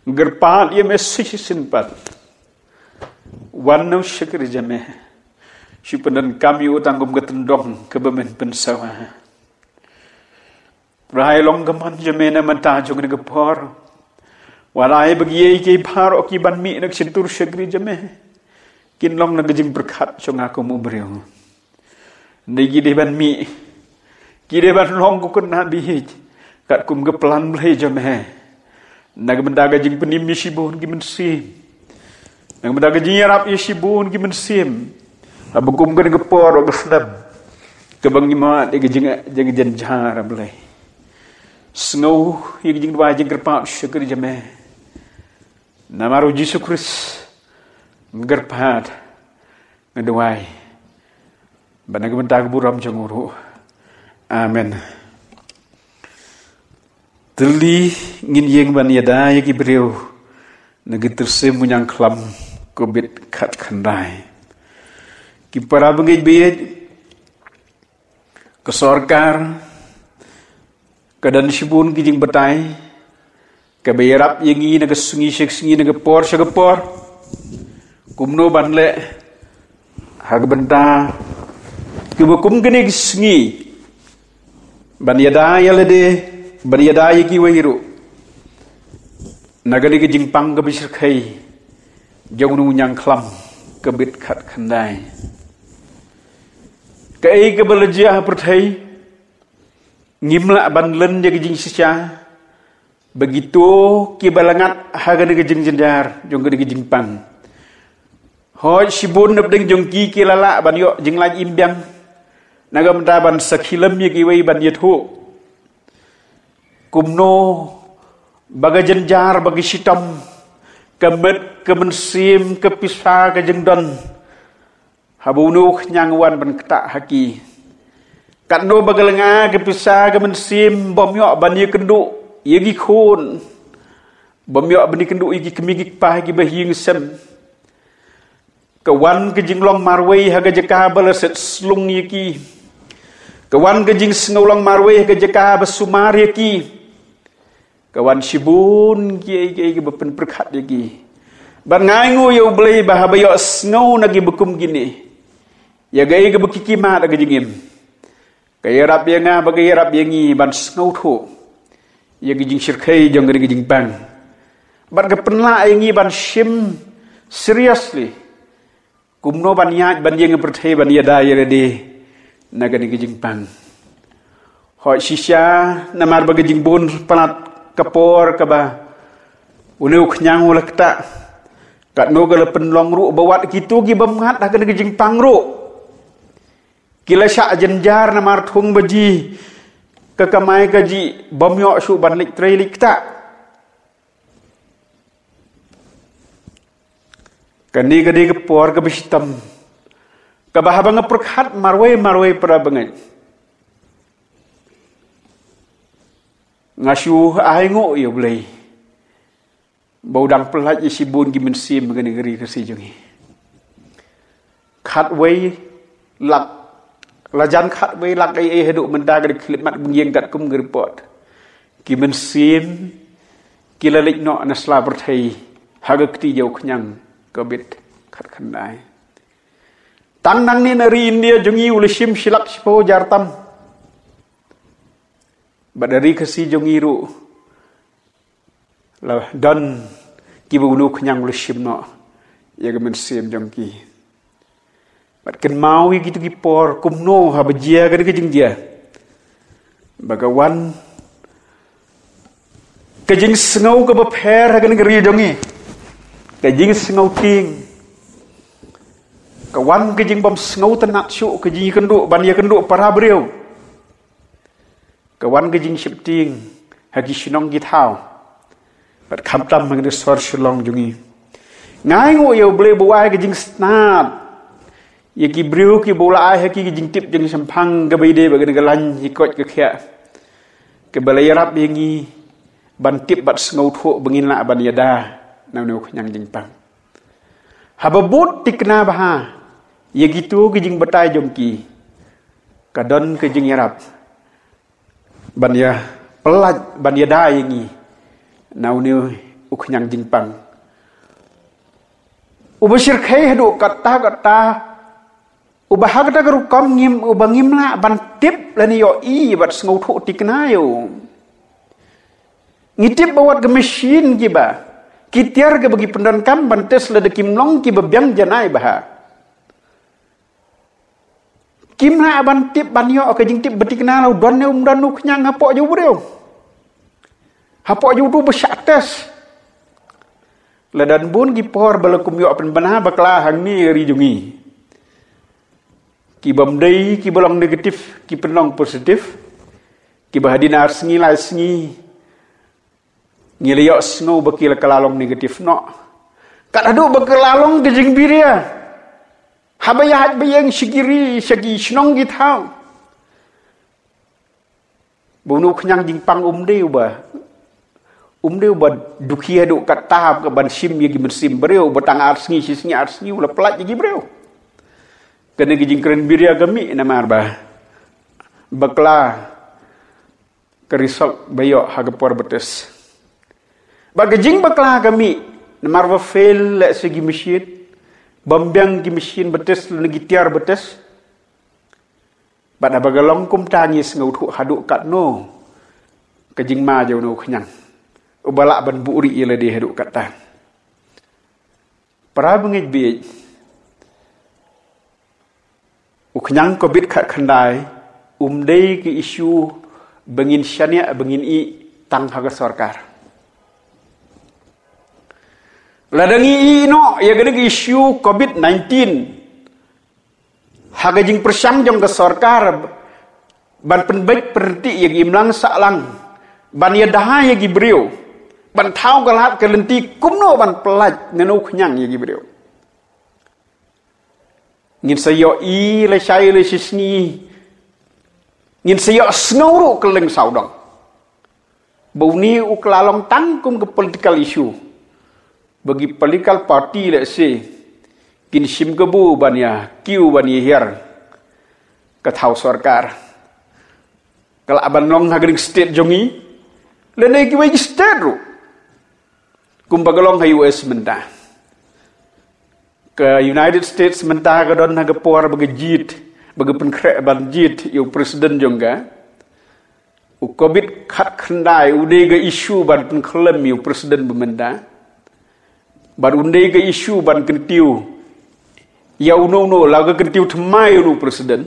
Kyrpad ïa me shisien pat. Wan na u shakri jong me. Shu pyndonkam ïa u tang kum ka tyndong ka ba men pynsawa. Trai long ka mon jong me na mynta jong kane ka por. Wat ai ba kiei kiei baroh ki ban mih na ka shyntur shakri jong me. Kin long na ka jingpyrkhat jong nga kum u briew. Hynrei ki dei ban mih. Ki dei ban long ko kynrad ba ïeit. Katkum ka plan Blei jong me. Na ka bynta ka jingpynim ïa shibun ki mynsiem. Na ka bynta ka jingïarap ïa shibun ki mynsiem. Haba kum kane ka por ka snem. Ka ba ngi mad ïa ka jing, jing jynjar Blei. Sngew ïa ka jingduwai jingkyrpad shakri jong me. Namar u Jisu Khrist nga kyrpad. Nga duwai. Ba na ka bynta ka burom jong u ruh. Amen. Tylli ngin ïeng ban ïada ïa ki briew na ki tyrsim mynjang khlam covid khat khyndai. Ki para bangeit baieit, ka sorkar ka don shibun ki jingbatai, ka ba ïarap ïa ngi na ka sngi sha ka sngi, na ka por sha ka por. Kumno ban leh ha ka bynta ki ba kum kine ki sngi, ban ïada ïa lade, ban ïada ïa kiwei ruh. Na kane ka jingpang ka ba shyrkhei jong une u ñiangkhlam covid khat khyndai. Kaei ka ba la jia ha pyrthei, ngim lah ban len ïa ka jingshisha ba kito ki ba la ngat ha kane ka jingjynjar jong kane ka jingpang. Hooid, shibun napdeng jong ki ki la lah ban ïoh jinglait im biang na ka bynta ban sakhi lem ïa kiwei, ban ïathuh kumno ba ka jynjar, ba ki shitom, ka met, ka mynsiem, ka pisa, ka jingdon, haba une u khñiang u wan ban ktah ha ki. Katno ba ka lynga, ka pisa, ka mynsiem, bym ïoh ban ïakynduh ïa ki khun, bym ïoh ban ïakynduh ïa ki kmie ki kpa, ïa ki ba ha ïing sem. Ka wan ka jinglong marwei ha ka jaka ba la set slung ïa ki. Ka wan ka jingsngew long marwei ha ka jaka ba sumar ïa ki. Ka wan shibun ki ei ki ei kiba pynpyrkhat ïa ki. Bad nga ainguh ïa U Blei ba haba ïohsngew na kiba kum kine ïa ka ei kaba ki kima da ka jingim, ka ïarap ïa nga bad ka ïarap ïa ngi ban sngewthuh ïa ka jingshyrkhei jong ka jingpang. Bad ka pynlah ïa ngi ban shim seriously kumno ban ïaid ban ïeng ha pyrthei ban ïada ïa lade na kane ka jingpang. Hooid shisha, namar ba ka jingbun palat ka por kaba une u khñiang u la ktah, katno ka la pynlong ruh ba wat kito ki bym ngat ha kane ka jingpang ruh ki la shah jynjar namar thung ba ji ka kamai ka ji bym ïoh shuh ban leit trei leit ktah. Kane ka dei ka por kaba shitom kaba haba nga pyrkhat marwei marwei para bangeit, nga shu ainguh ïa U Blei ba u dang pyllait ïa shibun ki mynsiem ha kane ka ri Khasi jong ngi. Khatwei lak, la jan khatwei lak ei ei haduh mynta ka dei khyllipmat bynta katkum ka report. Ki mynsiem ki la leit noh na sla pyrthei ha ka kti jong u khñiang Covid khatkhyndai. Tang nangne na ri India jong ngi u la shim shi lak shiphew hajar tam. Bad ha ri Khasi jong ngi ruh la don kiba une u khñiang u la shim noh ïa ka mynsiem jong ki. Bad kynmaw ïa kito ki por kumno haba jia kane ka jingjia ba ka wan ka jingsngew kaba pher ha kane ka ri jong ngi. Ka jingsngew tieng, ka wan ka jingbym sngewtynnat shuh, ka jingïakynduh ban ïakynduh para briew. Ka wan ka jingsheptieng ha ki shnong ki thaw bad khamtam ha kane ka sor Shillong jong ngi. Nga ainguh ïa U Blei ba u ai ka jingsnad ïa ki briew kiba u la ai ha ki ka jingtip jingshemphang kaba ïadei bad kane ka lain hi koit ka khiah, kaba la ïarap ïa ngi ban tip bad sngewthuh ba ngin lah ban ïada na une u khñiang jingpang. Haba bud thikna bha ïa kito ki jingbatai jong ki, ka don ka jingïarap ban ïa pyllait ban ïada ïa ngi na une u khñiang jingpang uba shyrkhei haduh katta katta, uba ha kata ka rukom ngim, uba ngim lah ban tip lane ïohi bad sngewthuh thikna ïa u. Ngi tip ba wat ka machine kiba ki tiar kiba ki pyndonkam ban test lada kim long kiba biang janai bha, kim lah ban tip ban ïoh ka jingtip ba thikna la u don ne um don u khñiang hapoh jong u briew, hapoh jong uto ba shah test. La don bun ki por ba la kum ïoh pynbna bakla hangne ha ri jong ngi, ki bym dei kiba long negative ki pynlong positive, kiba hadien ar sngi lai sngi ngi la ïohsngew ba ki la kylla long negative noh. Kat haduh ba kylla long ka jingbiria haba ïaid ba ïeng sha ki ri sha ki shnong ki thaw, ba une u khñiang jingpang um dei uba, um dei uba dukhi haduh katta ka ban shim ïa ki mynsiem briew, ba tang ar sngi shi sngi ar sngi u la pyllait ïa ki briew. Kane ka jingkren biria ka mih namar ba bakla ka result ba ïoh ha ka por ba test. Bad ka jingbakla ka mih namar ba fail leh sha ki machine, bym biang ki machine ba test lane ki tiar ba test. Bad haba ka long kumta ngi sngewthuh haduh katno ka jingma jong une u khñiang uba lah ban buhrieh ïa lade haduh katta. Para bangeit bieit, u khñiang Covid khatkhyndai um dei ka issue ba ngin shaniah ba ngin ïeh tang ha ka sorkar. Lada ngi ïeh noh ïa kane ka issue Covid nineteen ha ka jingpyrshang jong ka sorkar ban pynbeit pynreti ïa ki imlang sahlang, ban ïada ïa ki briew, ban thaw ka lad ka lynti kumno ban pyllait na u khñiang ïa ki briew, ngin sa ïohi lashai lashisngi, ngin sa ïohsngew ruh kylleng sawdong ba une u kylla long tang kum ka political issue, ba ki political party lehse kin shim kabu ban ïa kiew ban ïa hiar ka thaw sorkar. Ka lah ban long ha ka ri state jong ngi, Lane kiwei ki state ruh. Kumba ka long ha U S mynta. Ka United States mynta ka don ha ka por ba ka jied, ba ka pynkhreh ban jied ïa u president jong ka. U COVID khatkhyndai u dei ka issue ban pynkhlem ïa u president ba mynta. Bad u dei ka issue ban kyntiew ïa uno uno, la ka kyntiew thymmai ïa u president,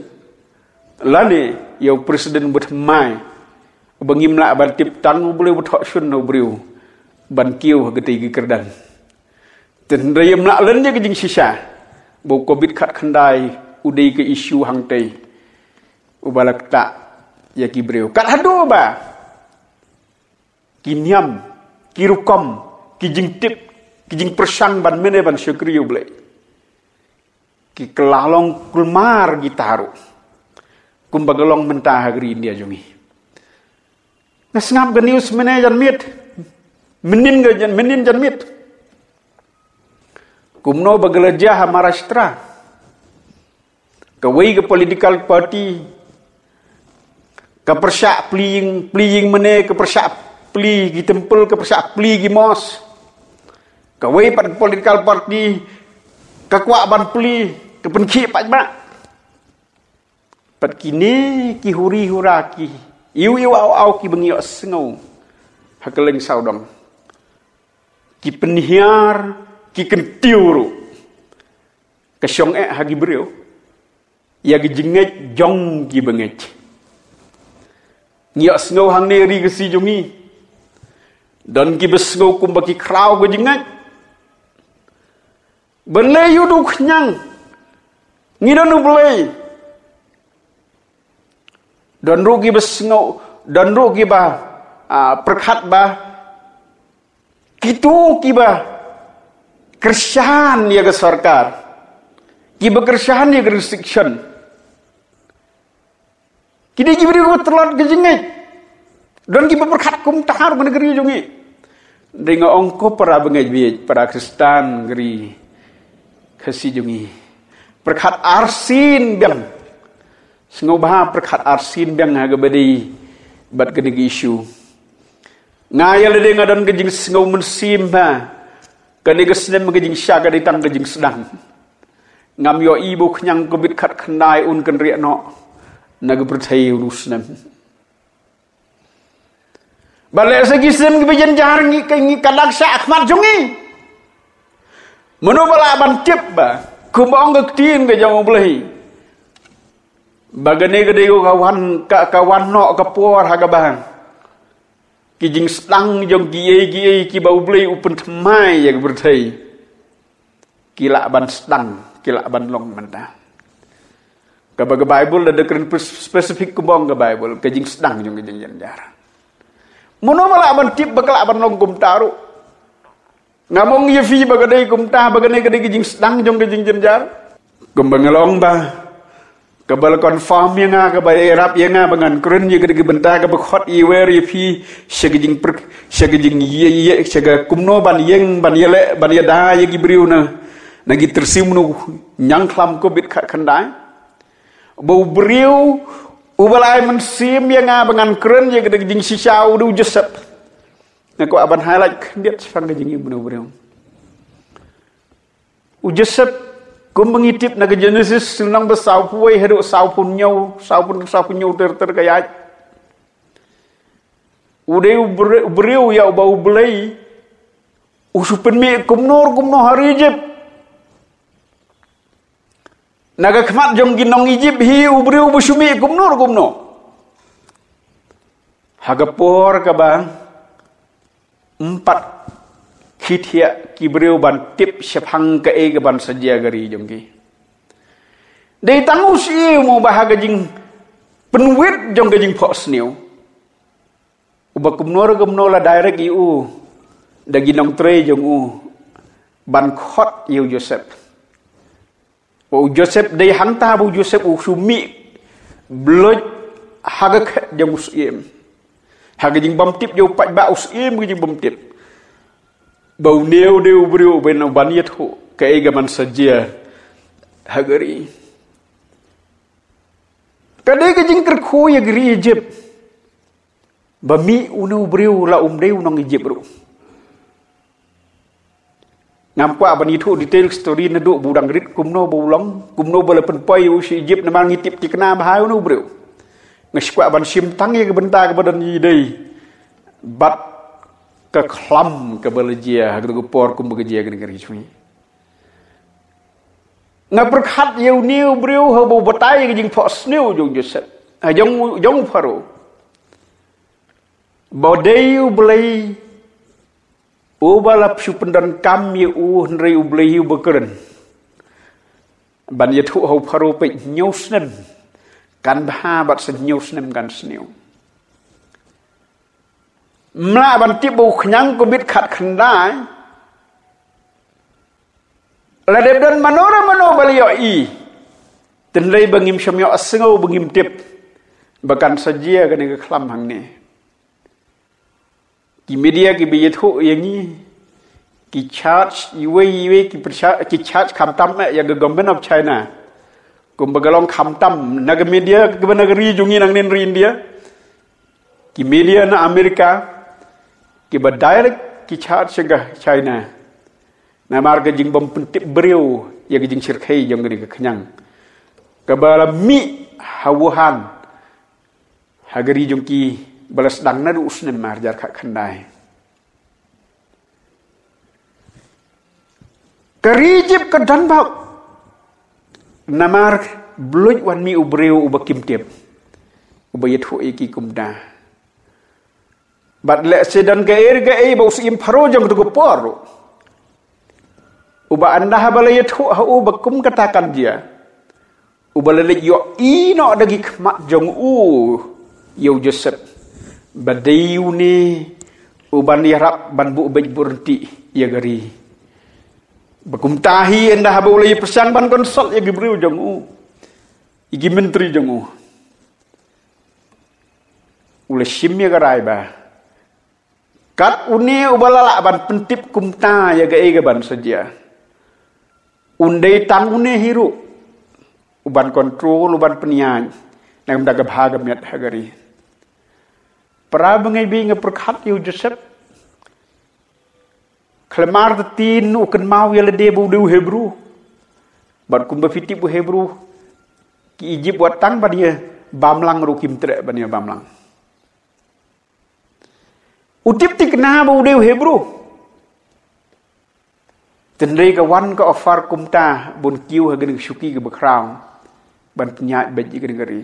lane ïa u president ba thymmai, ba ngim lah ban tip tang u briew ba thoh shun na u briew ban kiew ha katei ka kyrdan. Te hynrei ym lah leh ïa ka jingshisha ba u COVID khatkhyndai u dei ka issue hangtei uba la ktah ïa ki briew. Kat haduh ba ki niam, ki rukom, ki jingtip, ki jingpyrshang ban mane ban shakri ïa u Blei, ki kylla long kulmar kita ruh. Kumba ka long mynta ha ka ri India jong ngi. Nga sngap ka news mynne janmiet. Mynnin ka jan, mynnin janmiet. Kumno ba ka la jia ha Maharashtra. Kawei ka political party ka pyrshah plie ïing, plie ïing mane, ka pyrshah plie ki temple, ka pyrshah plie ki mosque. Kawei pat ka political party ka kwah ban plie, ka pynkhih paidbah. Pat kine ki huri hura, ki ïew ïew aw aw kiba ngi ïohsngew ha kylleng sawdong, ki pynhiar, ki kyntiew ruh. Ka shong eh ha ki briew ïa ki jingngeit jong kiba ngeit. Ngi ïohsngew hangne ha ri Khasi jong ngi, don kiba sngew kumba ki khraw ka jingngeit. Ban leh ïa u khñiang, ngi don U Blei. Don ruh kiba sngew, don ruh kiba, ah, pyrkhat ba kito kiba kyrshan ïa ka sorkar, kiba kyrshan ïa ka restriction, ki dei ki briew kiba tlot ka jingngeit. Don kiba pyrkhat kumta ha ka ri jong ngi. Dei nga ong ko para bangeit bieit, para Khristan ka ri Khasi jong ngi, pyrkhat arsien biang. Sngewbha pyrkhat arsien biang ha kaba dei bad kane ka issue. Nga ïa lade nga don ka jingsngew mynsiem ba kane ka snem ka jingshisha ka dei tang ka jingsdang. Ngam ïohi ba u khñiang COVID khatkhyndai un kynriah noh na ka pyrthei une u snem. Ba lehse ki snem kiba jynjar ngi, ka, ngi ka dang shah ha khmat jong ngi. Mano ba lah ban tip ba kumba ong ka ktien ka jong U Blei, ba kane ka dei ka wan, ka, ka wan noh ka por ha kaba ki jingsdang jong kiei kiei kiba U Blei u pynthymmai ïa ka pyrthei ki lah ban sdang, ki lah ban long mynta. Kaba ka Bible da kren spesifik kumba ong ka Bible, ka jingsdang jong ka jingjynjar. Mano ba lah ban tip ba ka lah ban long kumta ruh? Ngam ong ïa phi ba ka dei kumta, ba kane ka dei ka jingsdang jong ka jingjynjar. Kumba nga la ong ba, kaba la confirm ïa nga, kaba ïarap ïa nga ba ngan kren ïa kane ka bynta kaba khot ïa wer ïa phi sha ka jingpyrk-, sha ka jingïa, ïa, sha ka kumno ban ïeng, ban ïaleh, ban ïada ïa ki briew na, na ki tyrsim une u ñiangkhlam COVID khatkhyndai. Ba u briew uba la ai mynsiem ïa nga ba ngan kren ïa kane ka jingshisha u dei u Joseph. Nga kwah ban highlight khyndiat shaphang ka jingim une u briew. U Joseph, kumba ngi tip na ka Genesis lynnong ba sawphew wei haduh sawphew hynñiew, sawphew, sawphew hynñiew ter ter ka ïaid. U dei u bre-, u briew ïa uba U Blei u shu pynmih kumno kumno ha ri Egypt. Na ka khmat jong ki nong Egypt hi u briew ba shu mih kumno kumno. Ha ka por kaba ym pat khie thiah ki briew ban tip shaphang kaei kaban sa jia ka ri jong ki. Dei tang u syiem uba ha ka jingpynwit jong ka jingphohsniew, uba kumno re kumno la direct ïa u da ki nongtrei jong u ban khot ïa u Joseph. U Joseph dei hangta ba u Joseph u shu mih blood ha ka khet jong u syiem. Ha ka jingbymtip jong u paidbah u syiem ka jingbymtip ba une u dei u briew uban, uban ïathuh kaei kaban sa jia ha ka ri. Ka dei ka jingkyrkhu ïa ka ri Egypt. Ba mih une u briew la um dei u nong Ijip ruh. Ngam kwah ban ïathuh detail story naduh ba u dang rit kumno ba u long, kumno ba la pynpoi ïa u sha Ijip, namar ngi tip thikna bha ïa une u briew. Nga shu kwah ban shim tang ïa ka bynta kaba don ïa i dei bad ka khlam kaba la jia ha ka por kumba ka jia kane ka ri jong ngi. Nga pyrkhat ïa une u briew haba u batai ïa ka jingphohsniew jong u Joseph, ha jong, jong u Pharaoh, ba dei U Blei uba la shu pyndonkam ïa u, hynrei U Blei hi uba kren. Ban ïathuh ha u Pharaoh peit hynñiew snem kan bha bad sa hynñiew snem kan sniew. Mlah ban tip ba u khñiang ka bit khatkhyndai. La dep don mano re mano ba la ïohi. Hynrei ba ngim shym ïohsngew, ba ngim tip ba kan sa jia kane ka khlam hangne. Ki media kiba ïathuh ïa ngi ki charge iwei iwei, ki pyrcha-, ki charge khamtam eh ïa ka Government of China. Kumba ka long khamtam na ka media kaba na ka ri jong ngi nangne ri India. Ki media na America kiba direct ki charge ïa ka China. Namar ka jingbym pyntip briew ïa ka jingshyrkhei jong kane ka khñiang kaba la mih ha Wuhan, ha ka ri jong ki, ba la sdang naduh u snem ar hajar khatkhyndai. Ka ri Ijip ka don bok namar ba la wan mih u briew uba kim tip, uba ïathuh ïa ki kumta. Bad lehse don kaei kaei ba u syiem Pharaoh jong kato ka por ruh uba ynda haba la ïathuh ha u ba kum kata kan jia, uba la leit ïohi noh da ki khmat jong u ïa u Joseph ba dei une uban ïarap ban buh beit buh ryntih ïa ka ri. Ba kumta hi ynda haba u la ïapyrshang ban consult ïa ki briew jong u, ïa ki myntri jong u, u la shim ïa ka rai ba kat une uba la lah ban pyntip kumta ïa kaei kaban sa jia, un dei tang une hi ruh uban control, uban pynïaid na ka bynta ka bha ka miat ha ka ri. Para bangeit, nga pyrkhat ïa u Joseph. Khlem artatien u kynmaw ïa lade ba u dei u Hebru. Bad kumba phi tip u Hebru, ki Ijip wat tang ban ïa bamlang ruh kim treh ban ïa bamlang. U tip thikna ba u dei u Hebru. Hynrei ka wan ka offer kumta ban kiew ha kane ka shuki kaba khraw ban pynïaid beit ïa kane ka ri.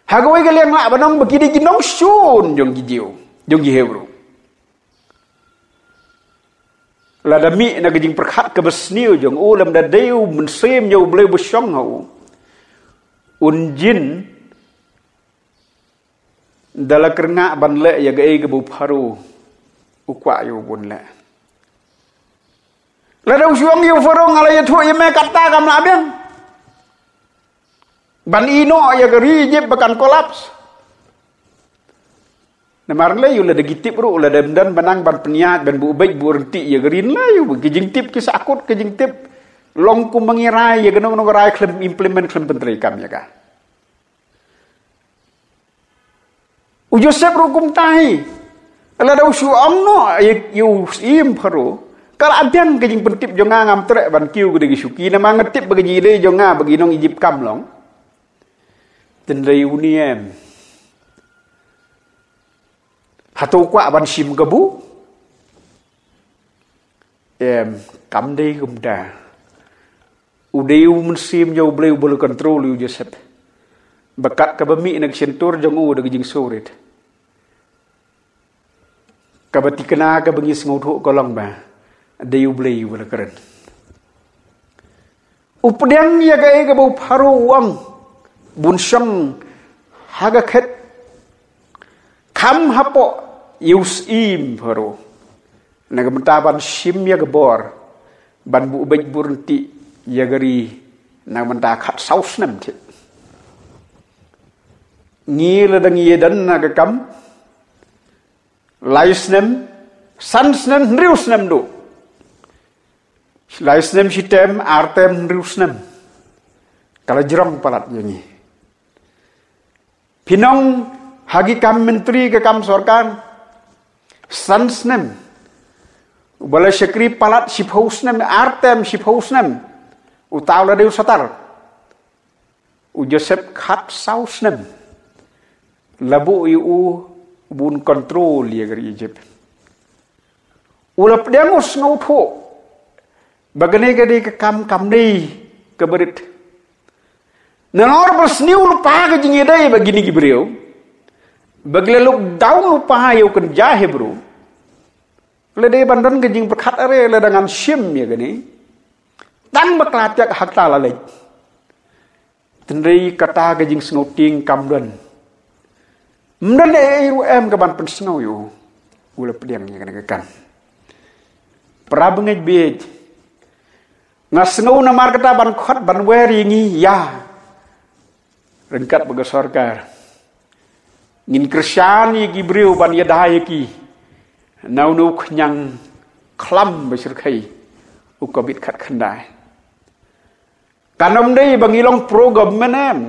Ha kawei ka liang lah ban ong ba ki dei ki nongshun jong ki Jiw, jong ki Hebru. Lada mih na ka jingpyrkhat kaba sniew jong u, lymda dei u Mynsiem jong U Blei ba shong ha u, un jin da la kyrngah ban leh ïa kaei kaba u Pharaoh u kwah ïa u ban leh. Lada u shu ong ïa u Pharaoh, nga la ïathuh ïa me, kata kam lah biang ban ïehnoh ïa ka ri Ijip ba kan collapse. Namar lei ïa u, lada ki tip ruh, lada ym don ba nang ban pynïaid ban buh beit buh ryntih ïa ka ri, lei ïa u, ki jingtip ki sahkut, ki jingtip long kum ma ngi rai ïa kano kano ka rai khlem implement, khlem pyntreikam ïa ka. U Joseph ruh kumta hi. Lada u shu ong noh ïa, ïa u syiem Pharaoh, ka la biang ka jingpyntip jong nga, ngam treh ban kiew ka dei ka shuki, namar nga tip ba ka jingïadei jong nga bad ki nong Ijip kam long. Hynrei une em, hato u kwah ban shim kabu? Em, kam dei kumta. U dei u Mynsiem jong U Blei uba la control ïa u Joseph. Ba kat kaba mih na ka shyntur jong u da ka jingsurit, kaba thikna kaba ngi sngewthuh ka long ba dei U Blei uba la kren. U pdiang ïa kaei kaba u Pharaoh u ong, bun shong ha ka khet kham hapoh ïa u syiem Pharaoh, na ka bynta ban shim ïa ka bor ban buh beit buh ryntih ïa ka ri na ka bynta khatsaw snem thiah. Ngi lada ngi ïadon na ka kam, lai snem, san snem, hynriew snem duh. Lai snem, shi term, ar term, hynriew snem, ka la jrong palat ïa ngi. Phin ong Ha ki kam myntri ka kam sorkar, san snem. Uba la shakri palat shiphew snem, ar term shiphew snem. Uta u la dei u satar. U Joseph khatsaw snem. La buh ïa u bun control ïa ka ri Egypt. U la pdiang u sngewthuh ba kane ka dei ka kam kam dei kaba rit. Nalor ba sniew lypa ka jingïadei bad kine ki briew, ba ki la look down lypa ïa u kynja Hebru. Lada ban don ka jingpyrkhat, are lada ngan shim ïa kane, tang bakla tiak ha kata la leit. Hynrei kata ka jingsngewtieng kam don. Ym don ei ei ruh em ka ban pynsngew ïa u. U la pdiang ïa kane ka kam. Para bangeit bieit, nga sngew namar kata ban khot ban wer ïa ngi ïa ryngkat bad ka sorkar, ngin kyrshan ïa ki briew ban ïada ïa ki na une u khñiang khlam ba shyrkhei, u Covid khatkhyndai. Kan ym dei ba ngi long pro government em.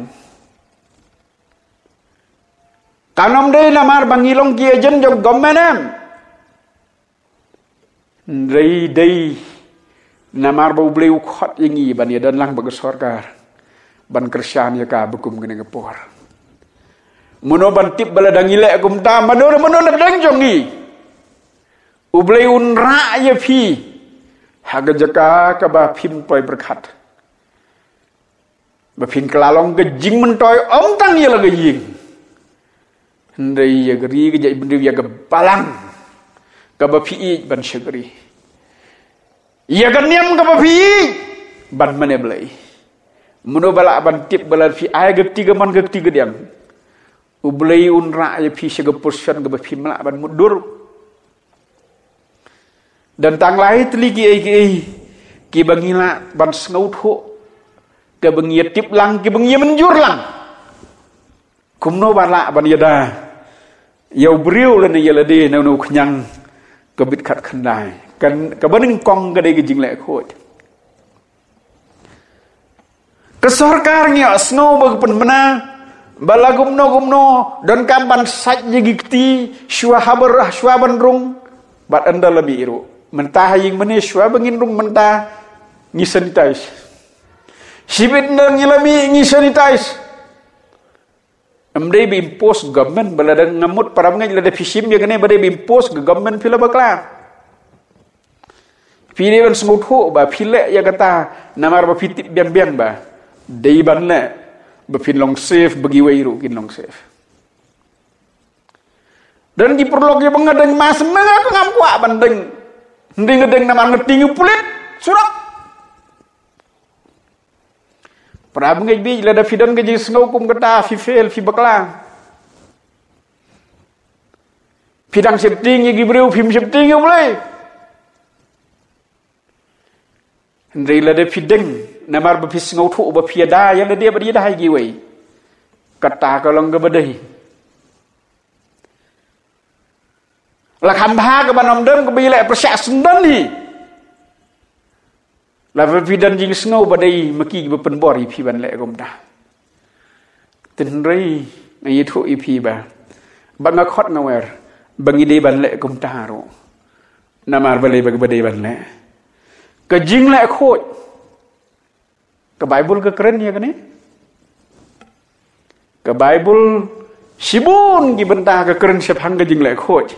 Kan ym dei namar ba ngi long ki agent jong government em. Hynrei dei namar ba U Blei u khot ïa ngi ban ïadon lang bad ka sorkar, ban kyrshan ïa ka ba kum kane ka por. Mano ban tip ba lada ngi leh kumta, mano mano na pdeng jong ngi, U Blei un rah ïa phi ha ka jaka kaba phim poi pyrkhat, ba phin kylla long ka jingmyntoi ym tang ïa la ka ïing, hynrei ïa ka ri, ka jaitbynriew, ïa ka balang kaba phi ïeit ban shakri, ïa ka niam kaba phi ïeit ban mane Blei. Mano ba lah ban tip ba lada phi ai ka kti kamon, ka kti kadiang, U Blei un rah ïa phi sha ka position kaba phim lah ban mutdur. Don tang lai tylli kiei kiei kiba ngi lah ban sngewthuh, kiba ngi ïa tip lang, kiba ngi ïa mynjur lang. Kumno ba lah ban ïada ïa u briew lane ïa lade na une u khñiang Covid khatkhyndai? Kan, kaba nyngkong ka dei ka jingleh khuid. Ka sorkar ngi ïohsngew ba ka pynbna ba la kumno kumno donkam ban sait ïa ki kti shuwa habar, shuwa ban rung. Bad ynda la mih ruh, mynta ha ïing mane, shuwa ba ngin rung mynta ngi sanitize. Shibit ynda ngi la mih ngi sanitize. Ym dei ba impose government, ba lada nga mut para bangeit, lada phi shim ïa kane ba dei ba impose ka government, phi la bakla. Phi dei ban sngewthuh ba phi leh ïa kata namar ba phi tip biang biang ba dei ban leh ba phin long safe, ba kiwei ruh kin long safe. Don ki paralok kiba nga deng mask, nga ka ngam kwah ban deng. Hynrei nga deng namar nga tieng ïa u pulit surok. Para bangeit bieit, lada phi don ka jingsngew kum kata, phi fail, phi bakla. Phi dang sheptieng ïa ki briew, phim sheptieng ïa U Blei. Hynrei lada phi deng namar ba phi sngewthuh ba phi ïada ïa lade bad ïada ïa kiwei, kata ka long kaba dei. La kham bha ka ban ym don kaba ïaleh pyrshah syndon hi. Lada phi don jingsngew ba dei ma ki kiba pynbor ïa phi ban leh kumta. Hynrei nga ïathuh ïa phi ba, ba nga khot nga wer ba ngi dei ban leh kumta ruh. Namar balei ba, ba dei ban leh ka jingleh khuid? Ka Baibl ka kren ïa kane. Ka Baibl, shibun ki bynta ka kren shaphang ka jingleh khuid.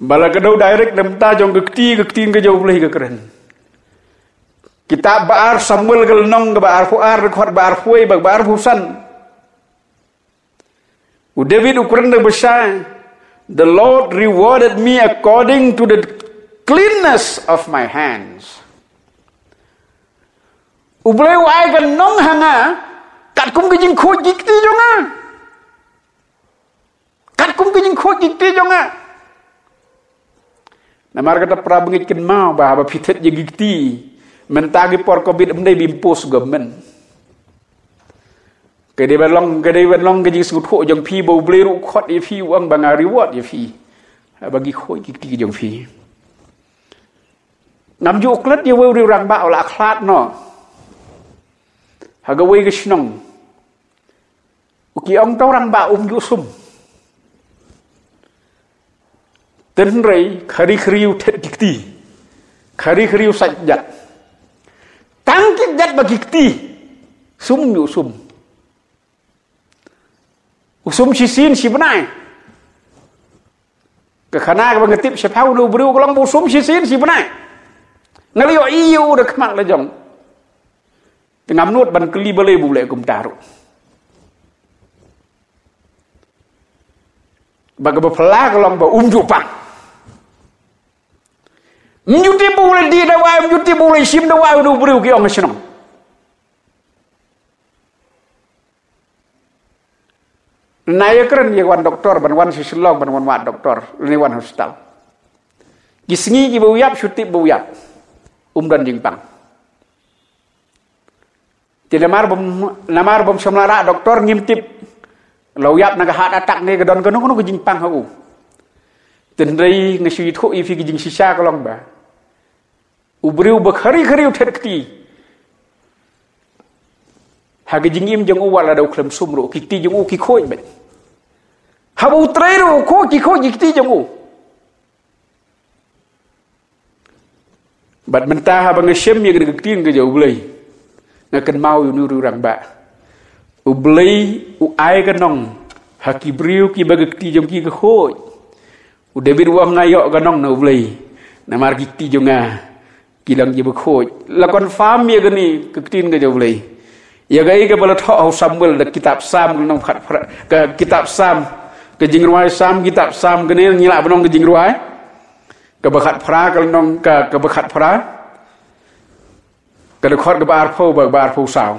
Ba la ka dei direct na bynta jong ka kti, ka ktien ka jong U Blei ka kren. Kitab ba ar Samuel ka lynnong kaba arphew ar, dkhot ba arphew wei bad ba arphew san. U David u kren da bashai, "The Lord rewarded me according to the cleanness of my hands." U Blei u ai ka nong ha nga katkum ka jingkhuid ki kti jong nga. Katkum ka jingkhuid ki kti jong nga. Namar kata para bangeit, kynmaw ba haba phi thied ïa ki kti mynta ki por Covid, ym dei ba impose government. Ka dei ban long, ka dei ban long ka jingsngewthuh jong phi ba U Blei ruh u khot ïa phi, u ong ba nga reward ïa phi haba ngi khuid ki kti jong phi. Ngam ju klet ïa uwei u rangbah u la khlad noh ha kawei ka shnong. U ki ong, to rangbah um ju sum. Tynrai khari khriu thet ki kti. Khari khriu sait jat. Tang ki jat ba ki kti. Sum nyu sum. U sum shi sien shi bnai. Ka khana kaba nga tip shaphang u briew ka long ba u sum shi sien shi bnai. Nga la ïohi ïa u da khmat la jong. Te ngam nud ban kylli balei ba u leh kumta ruh. Ba kaba phylla ka long ba um ju pang. Um ju tip ba u la die dawai, um ju tip ba u la shim dawai, u briew ki ong shnong. Na ïa kren ïa wan doktor, ban wan sha Shillong, ban wan wad doktor, lane wan hospital. Ki sngi kiba u ïap, shu tip ba u ïap. Um don jingpang. Te namar bym, namar bym shym la rah doktor ngim tip. La u ïap na ka heart attack ne ka don kano kano ka jingpang ha u. Tynrai nga shu ïathuh ïa phi ka jingshisha ka long ba u briew ba khari khari u thet kti. Ha ka jingim jong u wat la da u khlem sum ruh ki kti jong u ki khuid beit. Haba u trei ruh u khuid ki khuid ki kti jong u. Bad mynta haba nga shem ïa ka ktien ka jong U Blei. Nga kynmaw ïa u rangbah. U Blei u ai ka nong ha ki briew kiba ka kti jong ki ka khuid. U David u ong nga ïoh ka nong na U Blei. Namar ki kti jong nga ki long kiba khuid. La confirm ïa kane ka ktien ka jong U Blei. Ïa kaei kaba la thoh ha u Samuel da kitab Salm ka nong khat phra-, ka kitab Salm, ka jingrwai Salm, kitab Salm kane ngi lah ban ong ka jingrwai. Kaba khat phra ka nong ka, kaba khat phra. Ka dkhot kaba arphew bad kaba arphew saw.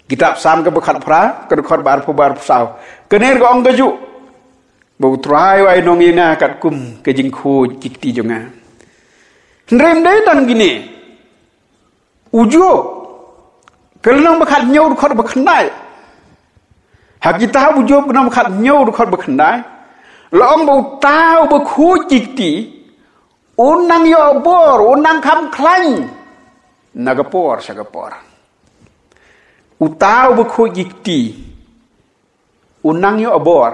Kitab Salm kaba khat phra, ka dkhot ba arphew bad arphew saw. Kane ka ong kajuh. Ba U Trai u ai nong ïa nga katkum ka jingkhuid ki kti jong nga. Hynrei ym dei tang kine. U Job. Ka lynnong ba khathynñiew dkhot ba khyndai. Ha kitab U Job ka lynnong ba khathynñiew dkhot ba khyndai. La ong ba uta uba khuid ki kti. Un nang ïoh bor, un nang kham khlaiñ. Na ka por sha ka por. Uta uba khuid ki kti. Un nang ïoh bor,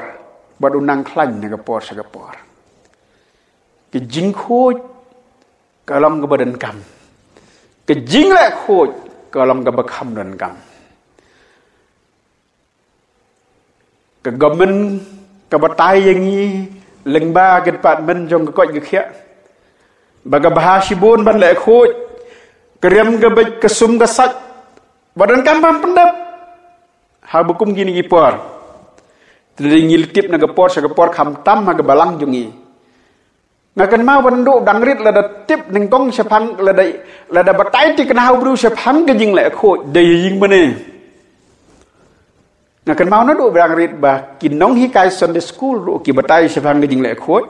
bad un nang khlaiñ na ka por sha ka por. Ka jingkhuid, ka long kaba donkam. Ka jingleh khuid, ka long kaba kham donkam. Ka government, ka batai ïa ngi, lyngba ka department jong ka koit ka khiah. Ba ka bha shibun ban leh khuid, ka riam ka beit ka sum ka sait. Ba donkam ban pyndep. Haba kum kine ki por. Te dei ngi la tip na ka por sha ka por khamtam ha ka balang jong ngi. Nga kynmaw ban duh dang rit lada tip nyngkong shaphang lada, lada batai thikna ha u briew shaphang ka jingleh khuid dei ïing mane. Nga kynmaw naduh dang rit ba ki nonghikai Sunday school ruh ki batai shaphang ka jingleh khuid.